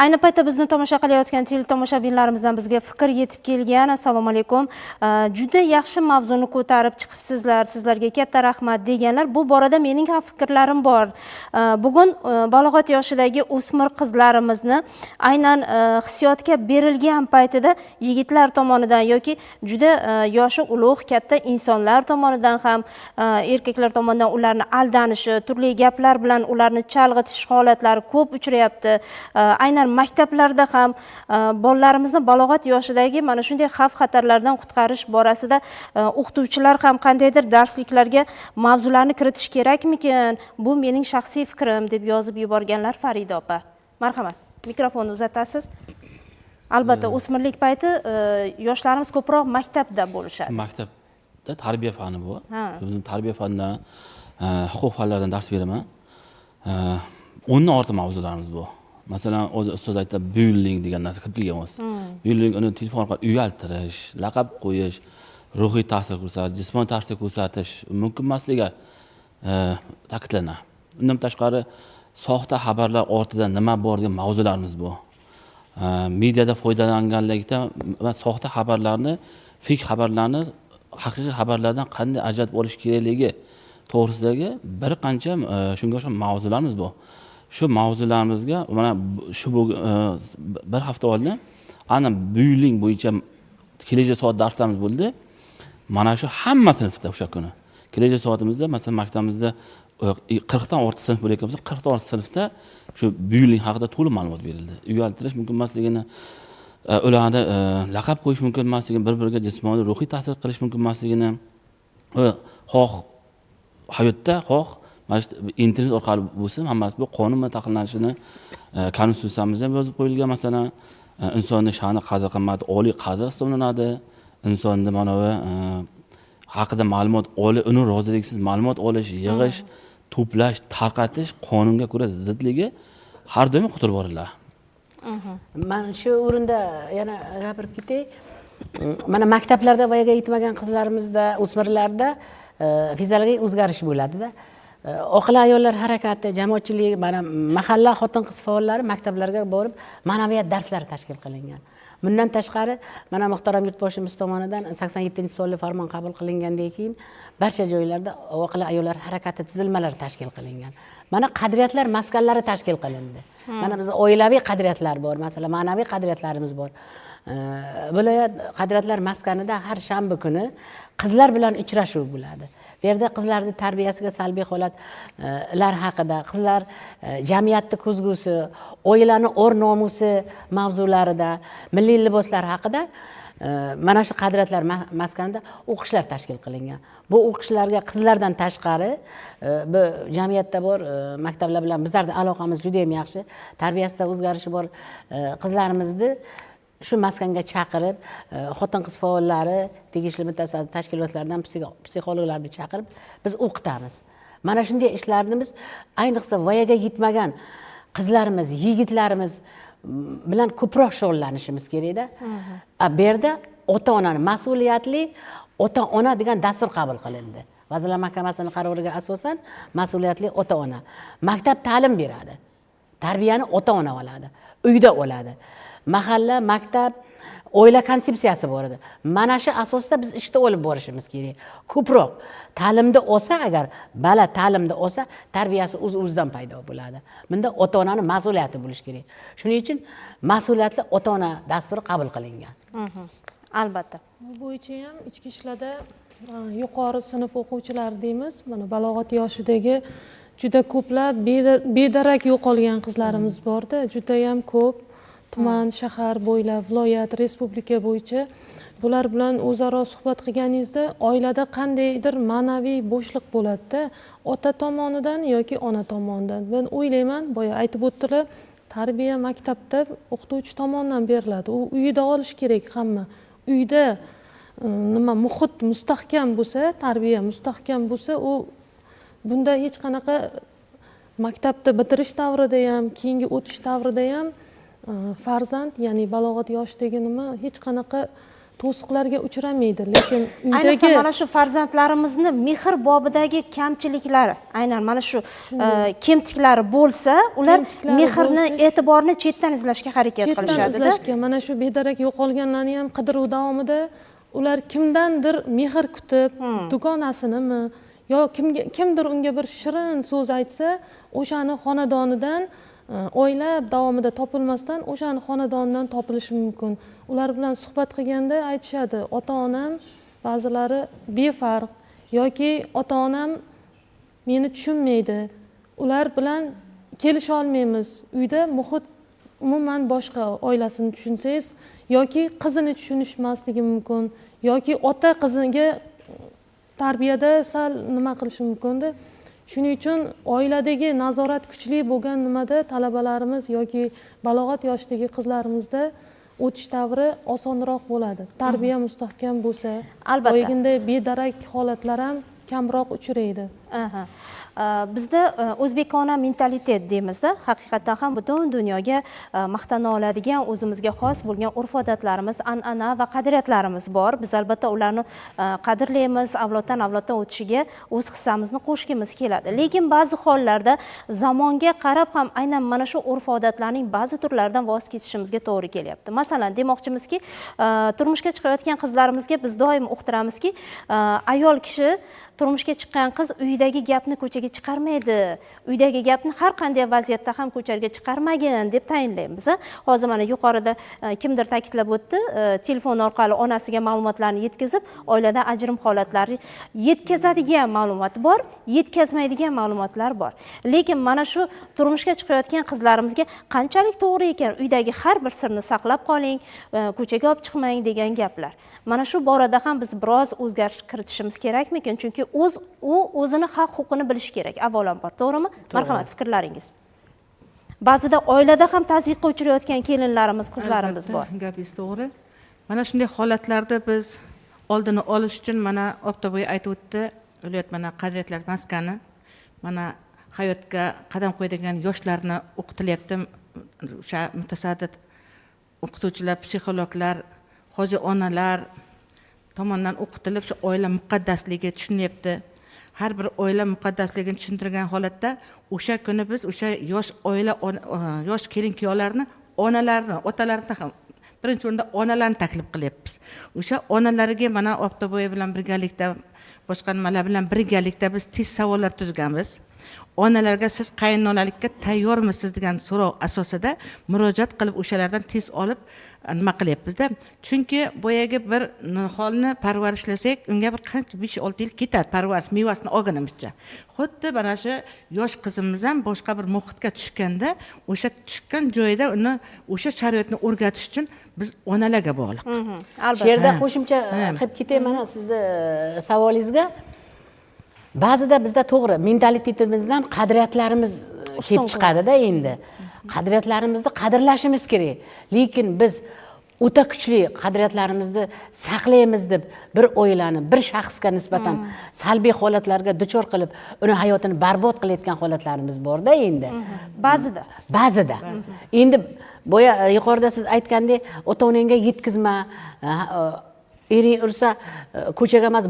Ayni paytda bizni tomosha qilayotgan teletomoshabinlarimizdan bizga fikr yetib kelgan. Assalomu alaykum. Juda yaxshi mavzuni ko'tarib chiqibsizlar. Sizlarga katta rahmat deganlar. Bu borada mening ham fikrlarim bor. Bugun balog'at yoshidagi o'smir qizlarimizni aynan hissiyotga berilgan paytida yigitlar tomonidan yoki juda yoshi ulug', katta insonlar tomonidan ham, erkaklar tomonidan ularni aldanishi, turli gaplar bilan ularni chalg'itish holatlari ko'p uchrayapti. Aynan maktablarda ham bolalarimizni balog'at yoshidagi mana shunday xavf xatarlardan qutqarish borasida o'qituvchilar ham qandaydir darsliklarga mavzularni kiritish kerakmikin? Bu mening shaxsiy fikrim deb yozib yuborganlar. Farida opa, marhamat, mikrofonni uzatasiz. Albatta, o'smirlik payti yoshlarimiz ko'proq maktabda bo'lishadi. Maktabda tarbiya fani bu. Bizim tarbiya fanidan, huquq fanlaridan dars beraman. 10dan ortiq mavzularimiz bu. Masalan, o'zi ustoz aytdi, bullying degan narsa kirib kelgan o'zi. Bullying uni telefon orqali uyaltirish, laqab qo'yish, ruhiy ta'sir ko'rsatish, jismoniy ta'sir ko'rsatish mumkin emasligi ta'kidlanadi. Undan tashqari soxta xabarlar ortida nima bor degan mavzularimiz bu. Mediada foydalanganlikda va soxta xabarlarni, fake xabarlarni haqiqiy xabarlardan qanday ajratib olish kerakligi to'g'risidagi bir qancha shunga o'xshagan mavzularimiz bu. Shu mavzularimizga mana shu bir hafta oldin ana bullying bo'yicha kelajak soat darslarimiz bo'ldi. Mana shu hamma sinfda o'sha kuni kelajak soatimizda, masalan, maktabimizda 40 dan ortiq sinf bo'layotgan bo'lsa, 40 dan ortiq sinfda shu bullying haqida to'liq ma'lumot berildi. Uyaltirish mumkin emasligini, ularni laqab qo'yish mumkin emasligini, bir-biriga jismoniy, ruhiy ta'sir qilish mumkin emasligini, xoh hayotda, xoh mana shu internet orqali bo'lsin, hammasi bu qonun bilan taqiqlanishini konstitutsiyamizda ham yozib qo'yilgan. Masalan, insonni sha'ni, qadr qimmati oliy qadr hisoblanadi. Insonni mana bu haqida ma'lumot olish, uni roziliksiz ma'lumot olish, yig'ish, to'plash, tarqatish qonunga ko'ra zidligi har doim uqtirib boriladi. Man shu o'rinda yana gapirib ketay. Mana maktablarda voyaga yetmagan qizlarimizda, o'smirlarda fiziologik o'zgarish bo'ladida. Oqila ayollar harakati, jamoatchilik, mana mahalla xotin-qiz faollari maktablarga borib ma'naviyat darslari tashkil qilingan. Bundan tashqari mana muhtaram yurtboshimiz tomonidan 87-sonli farmon qabul qilingandan keyin barcha joylarda oqila ayollar harakati tuzilmalari tashkil qilingan. Mana qadriyatlar maskanlari tashkil qilindi. Mana bizda oilaviy qadriyatlar bor, masalan, ma'naviy qadriyatlarimiz bor. Viloyat qadriyatlar maskanida har shanba kuni qizlar bilan uchrashuv bo'ladi. Bu yerda qizlarning tarbiyasiga salbiy holatlar haqida, qizlar jamiyatni ko'zgusi, oilani or-nomusi mavzularida, milliy liboslar haqida mana shu qadriyatlar maskanida o'qishlar tashkil qilingan. Bu o'qishlarga qizlardan tashqari bu jamiyatda bor maktablar bilan bizlarning aloqamiz juda ham yaxshi, tarbiyasida o'zgarishi bor qizlarimizni shu maskanga chaqirib, xotin-qiz faollari, tegishli mutasaddi tashkilotlardan psixologlarni chaqirib biz o'qitamiz. Mana shunday ishlarni biz ayniqsa voyaga yetmagan qizlarimiz, yigitlarimiz bilan ko'proq shug'ullanishimiz kerakda. Bu yerda ota-onani mas'uliyatli ota-ona degan dastur qabul qilindi. Vazirlar Mahkamasining qaroriga asosan mas'uliyatli ota-ona maktab ta'lim beradi. Tarbiyani ota-ona oladi, uyda oladi. Mahalla, maktab, oila konsepsiyasi bor edi. Mana shu asosda biz ishda olib borishimiz kerak. Ko'proq ta'limda olsa, agar bala ta'limda olsa, tarbiyasi o'z-o'zidan paydo bo'ladi. Bunda ota-onaning mas'uliyati bo'lishi kerak. Shuning uchun mas'uliyatli ota-ona dasturi qabul qilingan. Albatta. Bu bo'yicha ham ichki ishlarda yuqori sinf o'quvchilari deymiz, mana balog'at yoshidagi juda ko'plab bedarak yo'qolgan qizlarimiz borda, juda ham ko'p. Tuman, shahar bo'ylab, viloyat, respublika bo'yicha bular bilan o'zaro suhbat qilganingizda oilada qandaydir ma'naviy bo'shliq bo'ladida, ota tomonidan yoki ona tomonidan. Men o'ylayman, boya aytib o'tdilar, tarbiya maktabda o'qituvchi tomonidan beriladi. U uyida olish kerak hamma. Uyda nima muhit mustahkam bo'lsa, tarbiya mustahkam bo'lsa, u bunda hech qanaqa maktabda bitirish davrida ham, keyingi o'tish davrida ham farzand, ya'ni balog'at yoshidagi nima hech qanaqa to'siqlarga uchramaydi. Lekin ayniqsa uydagi mana shu farzandlarimizni mehr bobidagi kamchiliklari, aynan mana shu kemtiklari bo'lsa, ular mehrni, e'tiborni chetdan izlashga harakat chetdan qilishadi. Izlashga, mana shu bedarak yo'qolganlarni ham qidiruv davomida ular kimdandir mehr kutib, dugonasinimi yo kimdir unga bir shirin so'z aytsa, o'shani xonadonidan oylab davomida topilmasdan o'shani xonadonidan topilishi mumkin. Ular bilan suhbat qilganda aytishadi, ota-onam ba'zilari befarq yoki ota-onam meni tushunmaydi, ular bilan kelisha olmaymiz, uyda muhit umuman boshqa oilasini tushunsangiz, yoki qizini tushunishmasligi mumkin, yoki ota qiziga tarbiyada sal nima qilishi mumkinda. Shuning uchun oiladagi nazorat kuchli bo'lgan nimada talabalarimiz yoki balog'at yoshidagi qizlarimizda o'tish davri osonroq bo'ladi. Tarbiya mustahkam bo'lsa, albatta boyaginday bedarak holatlar ham kamroq uchraydi. Bizda o'zbekona mentalitet deymizda, haqiqatdan ham butun dunyoga maqtana oladigan o'zimizga xos bo'lgan urf-odatlarimiz, an'ana va qadriyatlarimiz bor. Biz albatta ularni qadrlaymiz, avloddan avloddan o'tishiga o'z hissamizni qo'shgimiz keladi. Lekin ba'zi hollarda zamonga qarab ham aynan mana shu urf-odatlarning ba'zi turlaridan voz kechishimizga to'g'ri kelyapti. Masalan, demoqchimizki, turmushga chiqayotgan qizlarimizga biz doim uqtiramizki, ayol kishi, turmushga chiqqan qiz uydagi gapni ko'chaga chiqarmaydi, uydagi gapni har qanday vaziyatda ham ko'chaga chiqarmagin deb tayinlaymiz. Hozir mana yuqorida kimdir ta'kidlab o'tdi, telefon orqali onasiga ma'lumotlarni yetkazib, oilada ajrim holatlari yetkazadigan ma'lumot bor, yetkazmaydigan ma'lumotlar bor. Lekin mana shu turmushga chiqayotgan qizlarimizga qanchalik to'g'ri ekan uydagi har bir sirni saqlab qoling, ko'chaga olib chiqmang degan gaplar. Mana shu borada ham biz biroz o'zgarish kiritishimiz kerakmikin? Chunki u o'zini haq huquqini bilishi kerak avvalambor, to'g'rimi? Marhamat, fikrlaringiz. Ba'zida oilada ham tazyiqqa uchrayotgan kelinlarimiz, qizlarimiz bor. Gapingiz to'g'ri. Mana shunday holatlarda biz oldini olish uchun mana Oftoboy aytib o'tdi, viloyat mana qadriyatlar maskani mana hayotga qadam qo'yadigan yoshlarni o'qitilyapti. O'sha mutasaddi o'qituvchilar, psixologlar, hoji onalar tomonidan o'qitilib, shu oila muqaddasligi tushunyapti. Har bir oila muqaddasligini tushuntirgan holatda o'sha kuni biz o'sha yosh oila, yosh kelin kuyovlarni, onalarni, otalarni ham birinchi o'rinda onalarni taklif qilyapmiz. O'sha onalarga mana Oftoboy bilan birgalikda, boshqa nimalar bilan birgalikda biz tez savollar tuzganmiz. Onalarga siz qaynonalikka tayyormisiz degan so'rov asosida murojaat qilib, o'shalardan tez olib nima qilyapmizda. Chunki boyagi bir niholni parvarishlasak, unga bir qancha 5-6 yil ketadi parvarish mevasini olgunimizcha. Xuddi mana shu yosh qizimiz ham boshqa bir muhitga tushganda, o'sha tushgan joyida uni o'sha sharoitni o'rgatish uchun biz onalarga bog'liq. Albatta. Shu yerda qo'shimcha qilib ketay mana sizni savolingizga. Ba'zida bizda to'g'ri mentalitetimizdan qadriyatlarimiz kelib chiqadi-da endi. Qadriyatlarimizni qadrlashimiz kerak. Lekin biz o'ta kuchli qadriyatlarimizni saqlaymiz deb bir oilani, bir shaxsga nisbatan salbiy holatlarga duchor qilib, uni hayotini barbod qilayotgan holatlarimiz bor-da endi. Ba'zida. Ba'zida. Endi boya yuqorida siz aytgandek, ota-onangga yetkazma, ering ursa ko'chaga emas,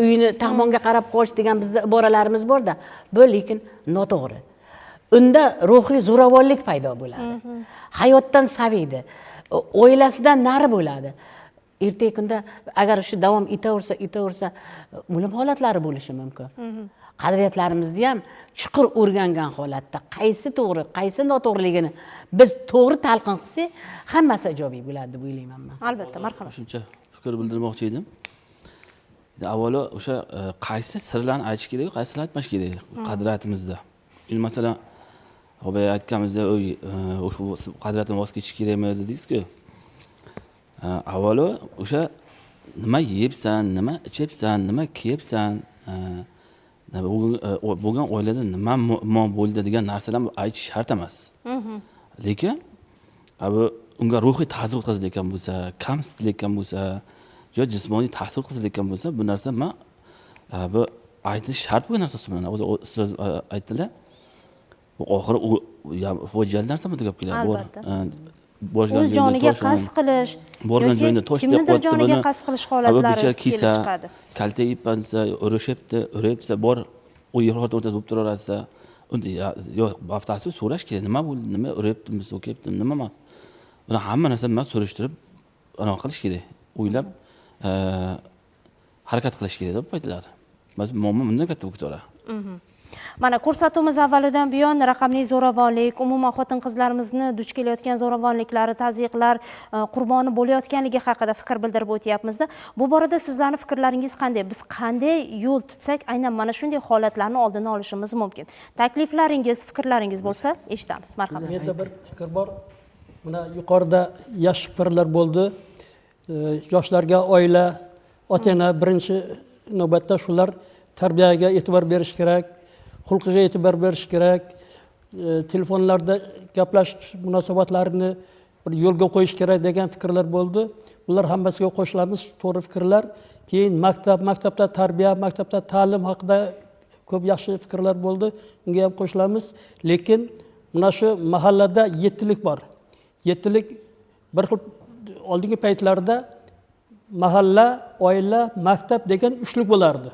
uyini tag'monga qarab qoch degan bizda iboralarimiz bor-da. Bu lekin noto'g'ri. Unda ruhiy zo'ravonlik paydo bo'ladi. Hayotdan saviydi, oilasidan nari bo'ladi. Ertaga kunda agar shu davom etaversa, o'lim holatlari bo'lishi mumkin. Qadriyatlarimizni ham chuqur o'rgangan holatda qaysi to'g'ri, qaysi noto'g'riligini biz to'g'ri talqin qilsak, hammasi ijobiy bo'ladi deb o'ylayman men. Albatta, marhamat. Qo'shimcha fikr bildirmoqchi edim. Avvalo o'sha qaysi sirlarni aytish kerak, qaysini aytmash kerak qadriyatimizda. Endi masalan, boya aytganimizda, o'sha qadriyatdan voz kechish kerakmi dedingiz-ku. Avvalo o'sha nima yeyapsan, nima ichyapsan, nima kiyapsan, bo'lgan oilada nima muammo bo'ldi degan narsalarni aytish shart emas. Lekin bu unga ruhiy ta'sir o'tkazilayotgan bo'lsa, kamsitilayotgan bo'lsa, yo jismoniy ta'sir o'tkazilayotgan bo'lsa, bu narsa bu aytilish shart bo'lgan narsa hisoblanadi. O'zi ustoz aytdilar. Bu oxiri u fojiali narsa tugab keladi. Albatta. Borgan O'z joyida joniga tosh, qasd qilish, borgan joyida tosh deb kimnidir qo'yibdi joniga buni. qasd qilish Bu holatlari bechora kelib kiysa, chiqadi. Kalta yeyapmansa, urishyapti, uryapsa, bor u yer xotin o'rtasida bo'lib turaversa, unda yo'q, batafsil so'rash kerak, nima bo'ldi, nima uryaptimi, so'kyaptimi, nima emas. Buni hamma narsani nima surishtirib, anaqa qilish kerak, o'ylab, harakat qilish kerak deb aytiladi. Masalan, muammo bundan katta bo'lib ketaveradi. Mana ko'rsatuvimiz avvalidan buyon raqamli zo'ravonlik, umuman xotin-qizlarimizni duch kelayotgan zo'ravonliklari, tazyiqlar qurboni bo'layotganligi haqida fikr bildirib o'tyapmizda. Bu borada sizlarning fikrlaringiz qanday? Biz qanday yo'l tutsak, aynan mana shunday holatlarni oldini olishimiz mumkin? Takliflaringiz, fikrlaringiz bo'lsa, eshitamiz. Marhamat. Menda bir fikr bor. Mana yuqorida yaxshi fikrlar bo'ldi. Yoshlarga oila, ota-ona birinchi navbatda shular tarbiyaga e'tibor berish kerak, xulqiga e'tibor berish kerak, telefonlarda gaplashish munosabatlarini bir yo'lga qo'yish kerak degan fikrlar bo'ldi. Bular hammasiga qo'shilamiz, to'g'ri fikrlar. Keyin maktab, maktabda tarbiya, maktabda ta'lim haqida ko'p yaxshi fikrlar bo'ldi. Unga ham qo'shilamiz. Lekin mana shu mahallada yettilik bor. Yettilik bir xil oldingi paytlarda mahalla, oila, maktab degan uchlik bo'lardi.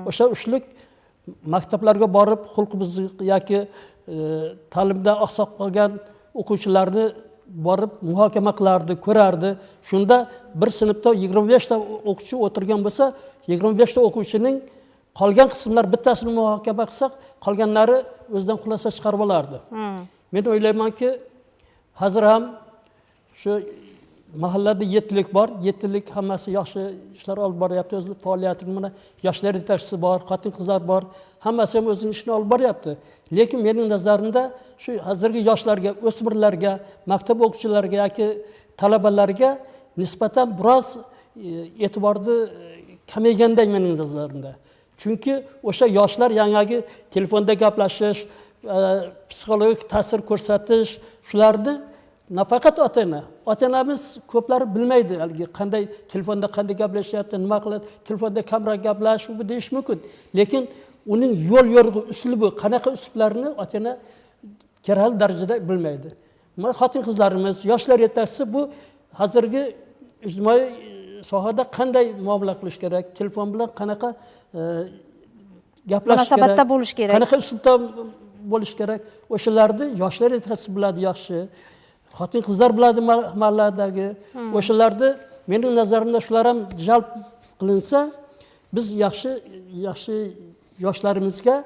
O'sha uchlik maktablarga borib xulqi buzuq yoki ta'limda oqsoq qolgan o'quvchilarni borib muhokama qilardi, ko'rardi. Shunda bir sinfda 25 ta o'quvchi o'tirgan bo'lsa, 25 ta o'quvchining qolgan qismlar bittasini muhokama qilsak, qolganlari o'zidan xulosa chiqarib olardi. Men o'ylaymanki, hozir ham shu mahallada yettilik bor, yettilik hammasi yaxshi ishlar olib boryapti, o'z faoliyatini mana yoshlar yetakchisi bor, xotin-qizlar bor, hammasi ham o'zining ishini olib boryapti. Lekin mening nazarimda shu hozirgi yoshlarga, o'smirlarga, maktab o'quvchilariga yoki talabalarga nisbatan biroz e'tiborni kamayganday mening nazarimda. Chunki o'sha yoshlar yangi telefonda gaplashish, psixologik ta'sir ko'rsatish, shularni nafaqat ota-ona, ota-onamiz ko'plari bilmaydi haligi qanday telefonda qanday gaplashyapti, nima qiladi, telefonda kamroq gaplash bu deyish mumkin. Lekin uning yo'l yo'rig'i, uslubi, qanaqa uslublarni ota-ona kerakli darajada bilmaydi. Mana xotin-qizlarimiz, yoshlar yetakchisi bu hozirgi ijtimoiy sohada qanday muomala qilish kerak, telefon bilan qanaqa gaplashish kerak, munosabatda bo'lish kerak, qanaqa uslubda bo'lish kerak, o'shalarni yoshlar yetakchisi biladi yaxshi. Xotin-qizlar biladi mahalladagi. O'shalarni mening nazarimda shular ham jalb qilinsa, biz yaxshi yaxshi yoshlarimizga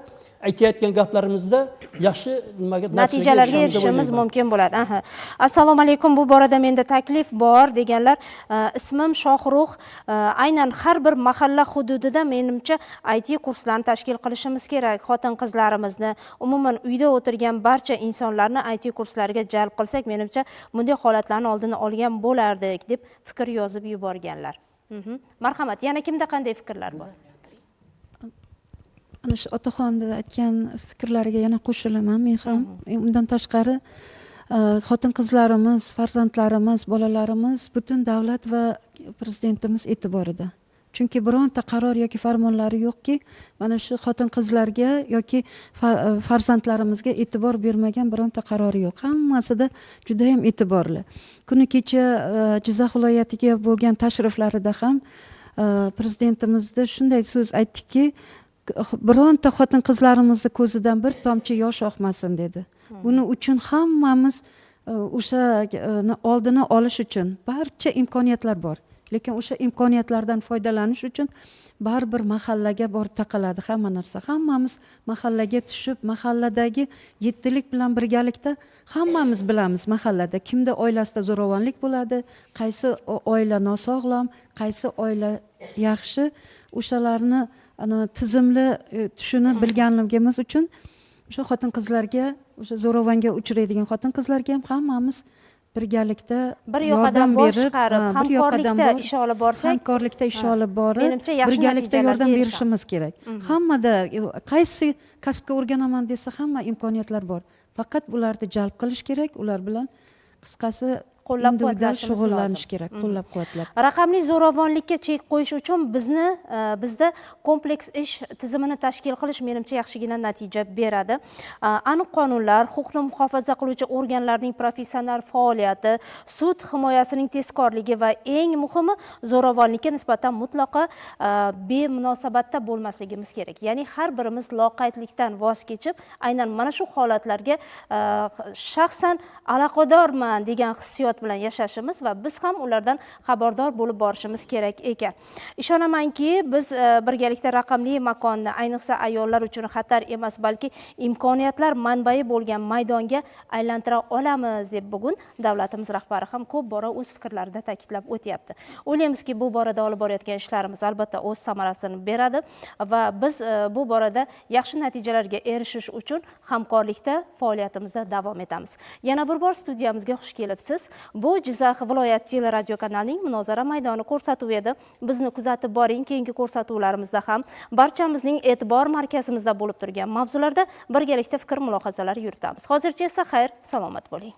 aytayotgan gaplarimizda yaxshi nimaga natijalarga erishishimiz mumkin bo'ladi. Aha. Assalomu alaykum, bu borada menda taklif bor deganlar. Ismim Shohrux. Aynan har bir mahalla hududida menimcha IT kurslarni tashkil qilishimiz kerak. Xotin-qizlarimizni, umuman uyda o'tirgan barcha insonlarni IT kurslariga jalb qilsak, menimcha bunday holatlarni oldini olgan bo'lardik deb fikr yozib yuborganlar. Marhamat, yana kimda qanday fikrlar bor? Ana shu otaxonni aytgan fikrlariga yana qo'shilaman men ham. Undan tashqari xotin-qizlarimiz, farzandlarimiz, bolalarimiz butun davlat va prezidentimiz e'tiborida. Chunki bironta qaror yoki farmonlari yo'qki, mana shu xotin-qizlarga yoki farzandlarimizga e'tibor bermagan bironta qarori yo'q. Hammasida juda ham e'tiborli. Kuni kecha Jizzax viloyatiga bo'lgan tashriflarida ham prezidentimizda shunday so'z aytdiki, bironta xotin-qizlarimizni ko'zidan bir tomchi yosh oqmasin dedi. Buning uchun hammamiz o'sha oldini olish uchun barcha imkoniyatlar bor. Lekin o'sha imkoniyatlardan foydalanish uchun baribir mahallaga borib taqaladi hamma narsa. Hammamiz mahallaga tushib, mahalladagi yettilik bilan birgalikda hammamiz bilamiz mahallada kimda oilasida zo'ravonlik bo'ladi, qaysi oila nosog'lom, qaysi oila yaxshi, o'shalarni tizimli tushunib bilganligimiz uchun o'sha xotin-qizlarga, o'sha zo'ravonga uchraydigan xotin-qizlarga ham hammamiz birgalikda bir yoqadan bosh chiqarib, hamkorlikda ish olib borsak, hamkorlikda ish olib borib, menimcha yaxshi birgalikda yordam berishimiz kerak. Hammada qaysi kasbga o'rganaman desa hamma imkoniyatlar bor. Faqat ularni jalb qilish kerak, ular bilan qisqasi qo'llab-quvvatlashimiz shug'ullanish kerak, qo'llab-quvvatlab. Raqamli zo'ravonlikka chek qo'yish uchun bizda kompleks ish tizimini tashkil qilish menimcha yaxshigina natija beradi. Aniq qonunlar, huquqni muhofaza qiluvchi organlarning professional faoliyati, sud himoyasining tezkorligi va eng muhimi zo'ravonlikka nisbatan mutlaqo bemunosabatda bo'lmasligimiz kerak. Ya'ni har birimiz loqaydlikdan voz kechib, aynan mana shu holatlarga shaxsan aloqadorman degan hissiyot ehtiyot bilan yashashimiz va biz ham ulardan xabardor bo'lib borishimiz kerak ekan. Ishonamanki, biz birgalikda raqamli makonni, ayniqsa ayollar uchun xatar emas, balki imkoniyatlar manbai bo'lgan maydonga aylantira olamiz deb bugun davlatimiz rahbari ham ko'p bora o'z fikrlarida ta'kidlab o'tyapti. O'ylaymizki, bu borada olib borayotgan ishlarimiz albatta o'z samarasini beradi va biz bu borada yaxshi natijalarga erishish uchun hamkorlikda faoliyatimizda davom etamiz. Yana bir bor studiyamizga xush kelibsiz. Bu Jizzax viloyat teleradiokanalining Munozara maydoni ko'rsatuvi edi. Bizni kuzatib boring, keyingi ko'rsatuvlarimizda ham barchamizning e'tibor markazimizda bo'lib turgan mavzularda birgalikda fikr mulohazalar yuritamiz. Hozircha esa xayr, salomat bo'ling.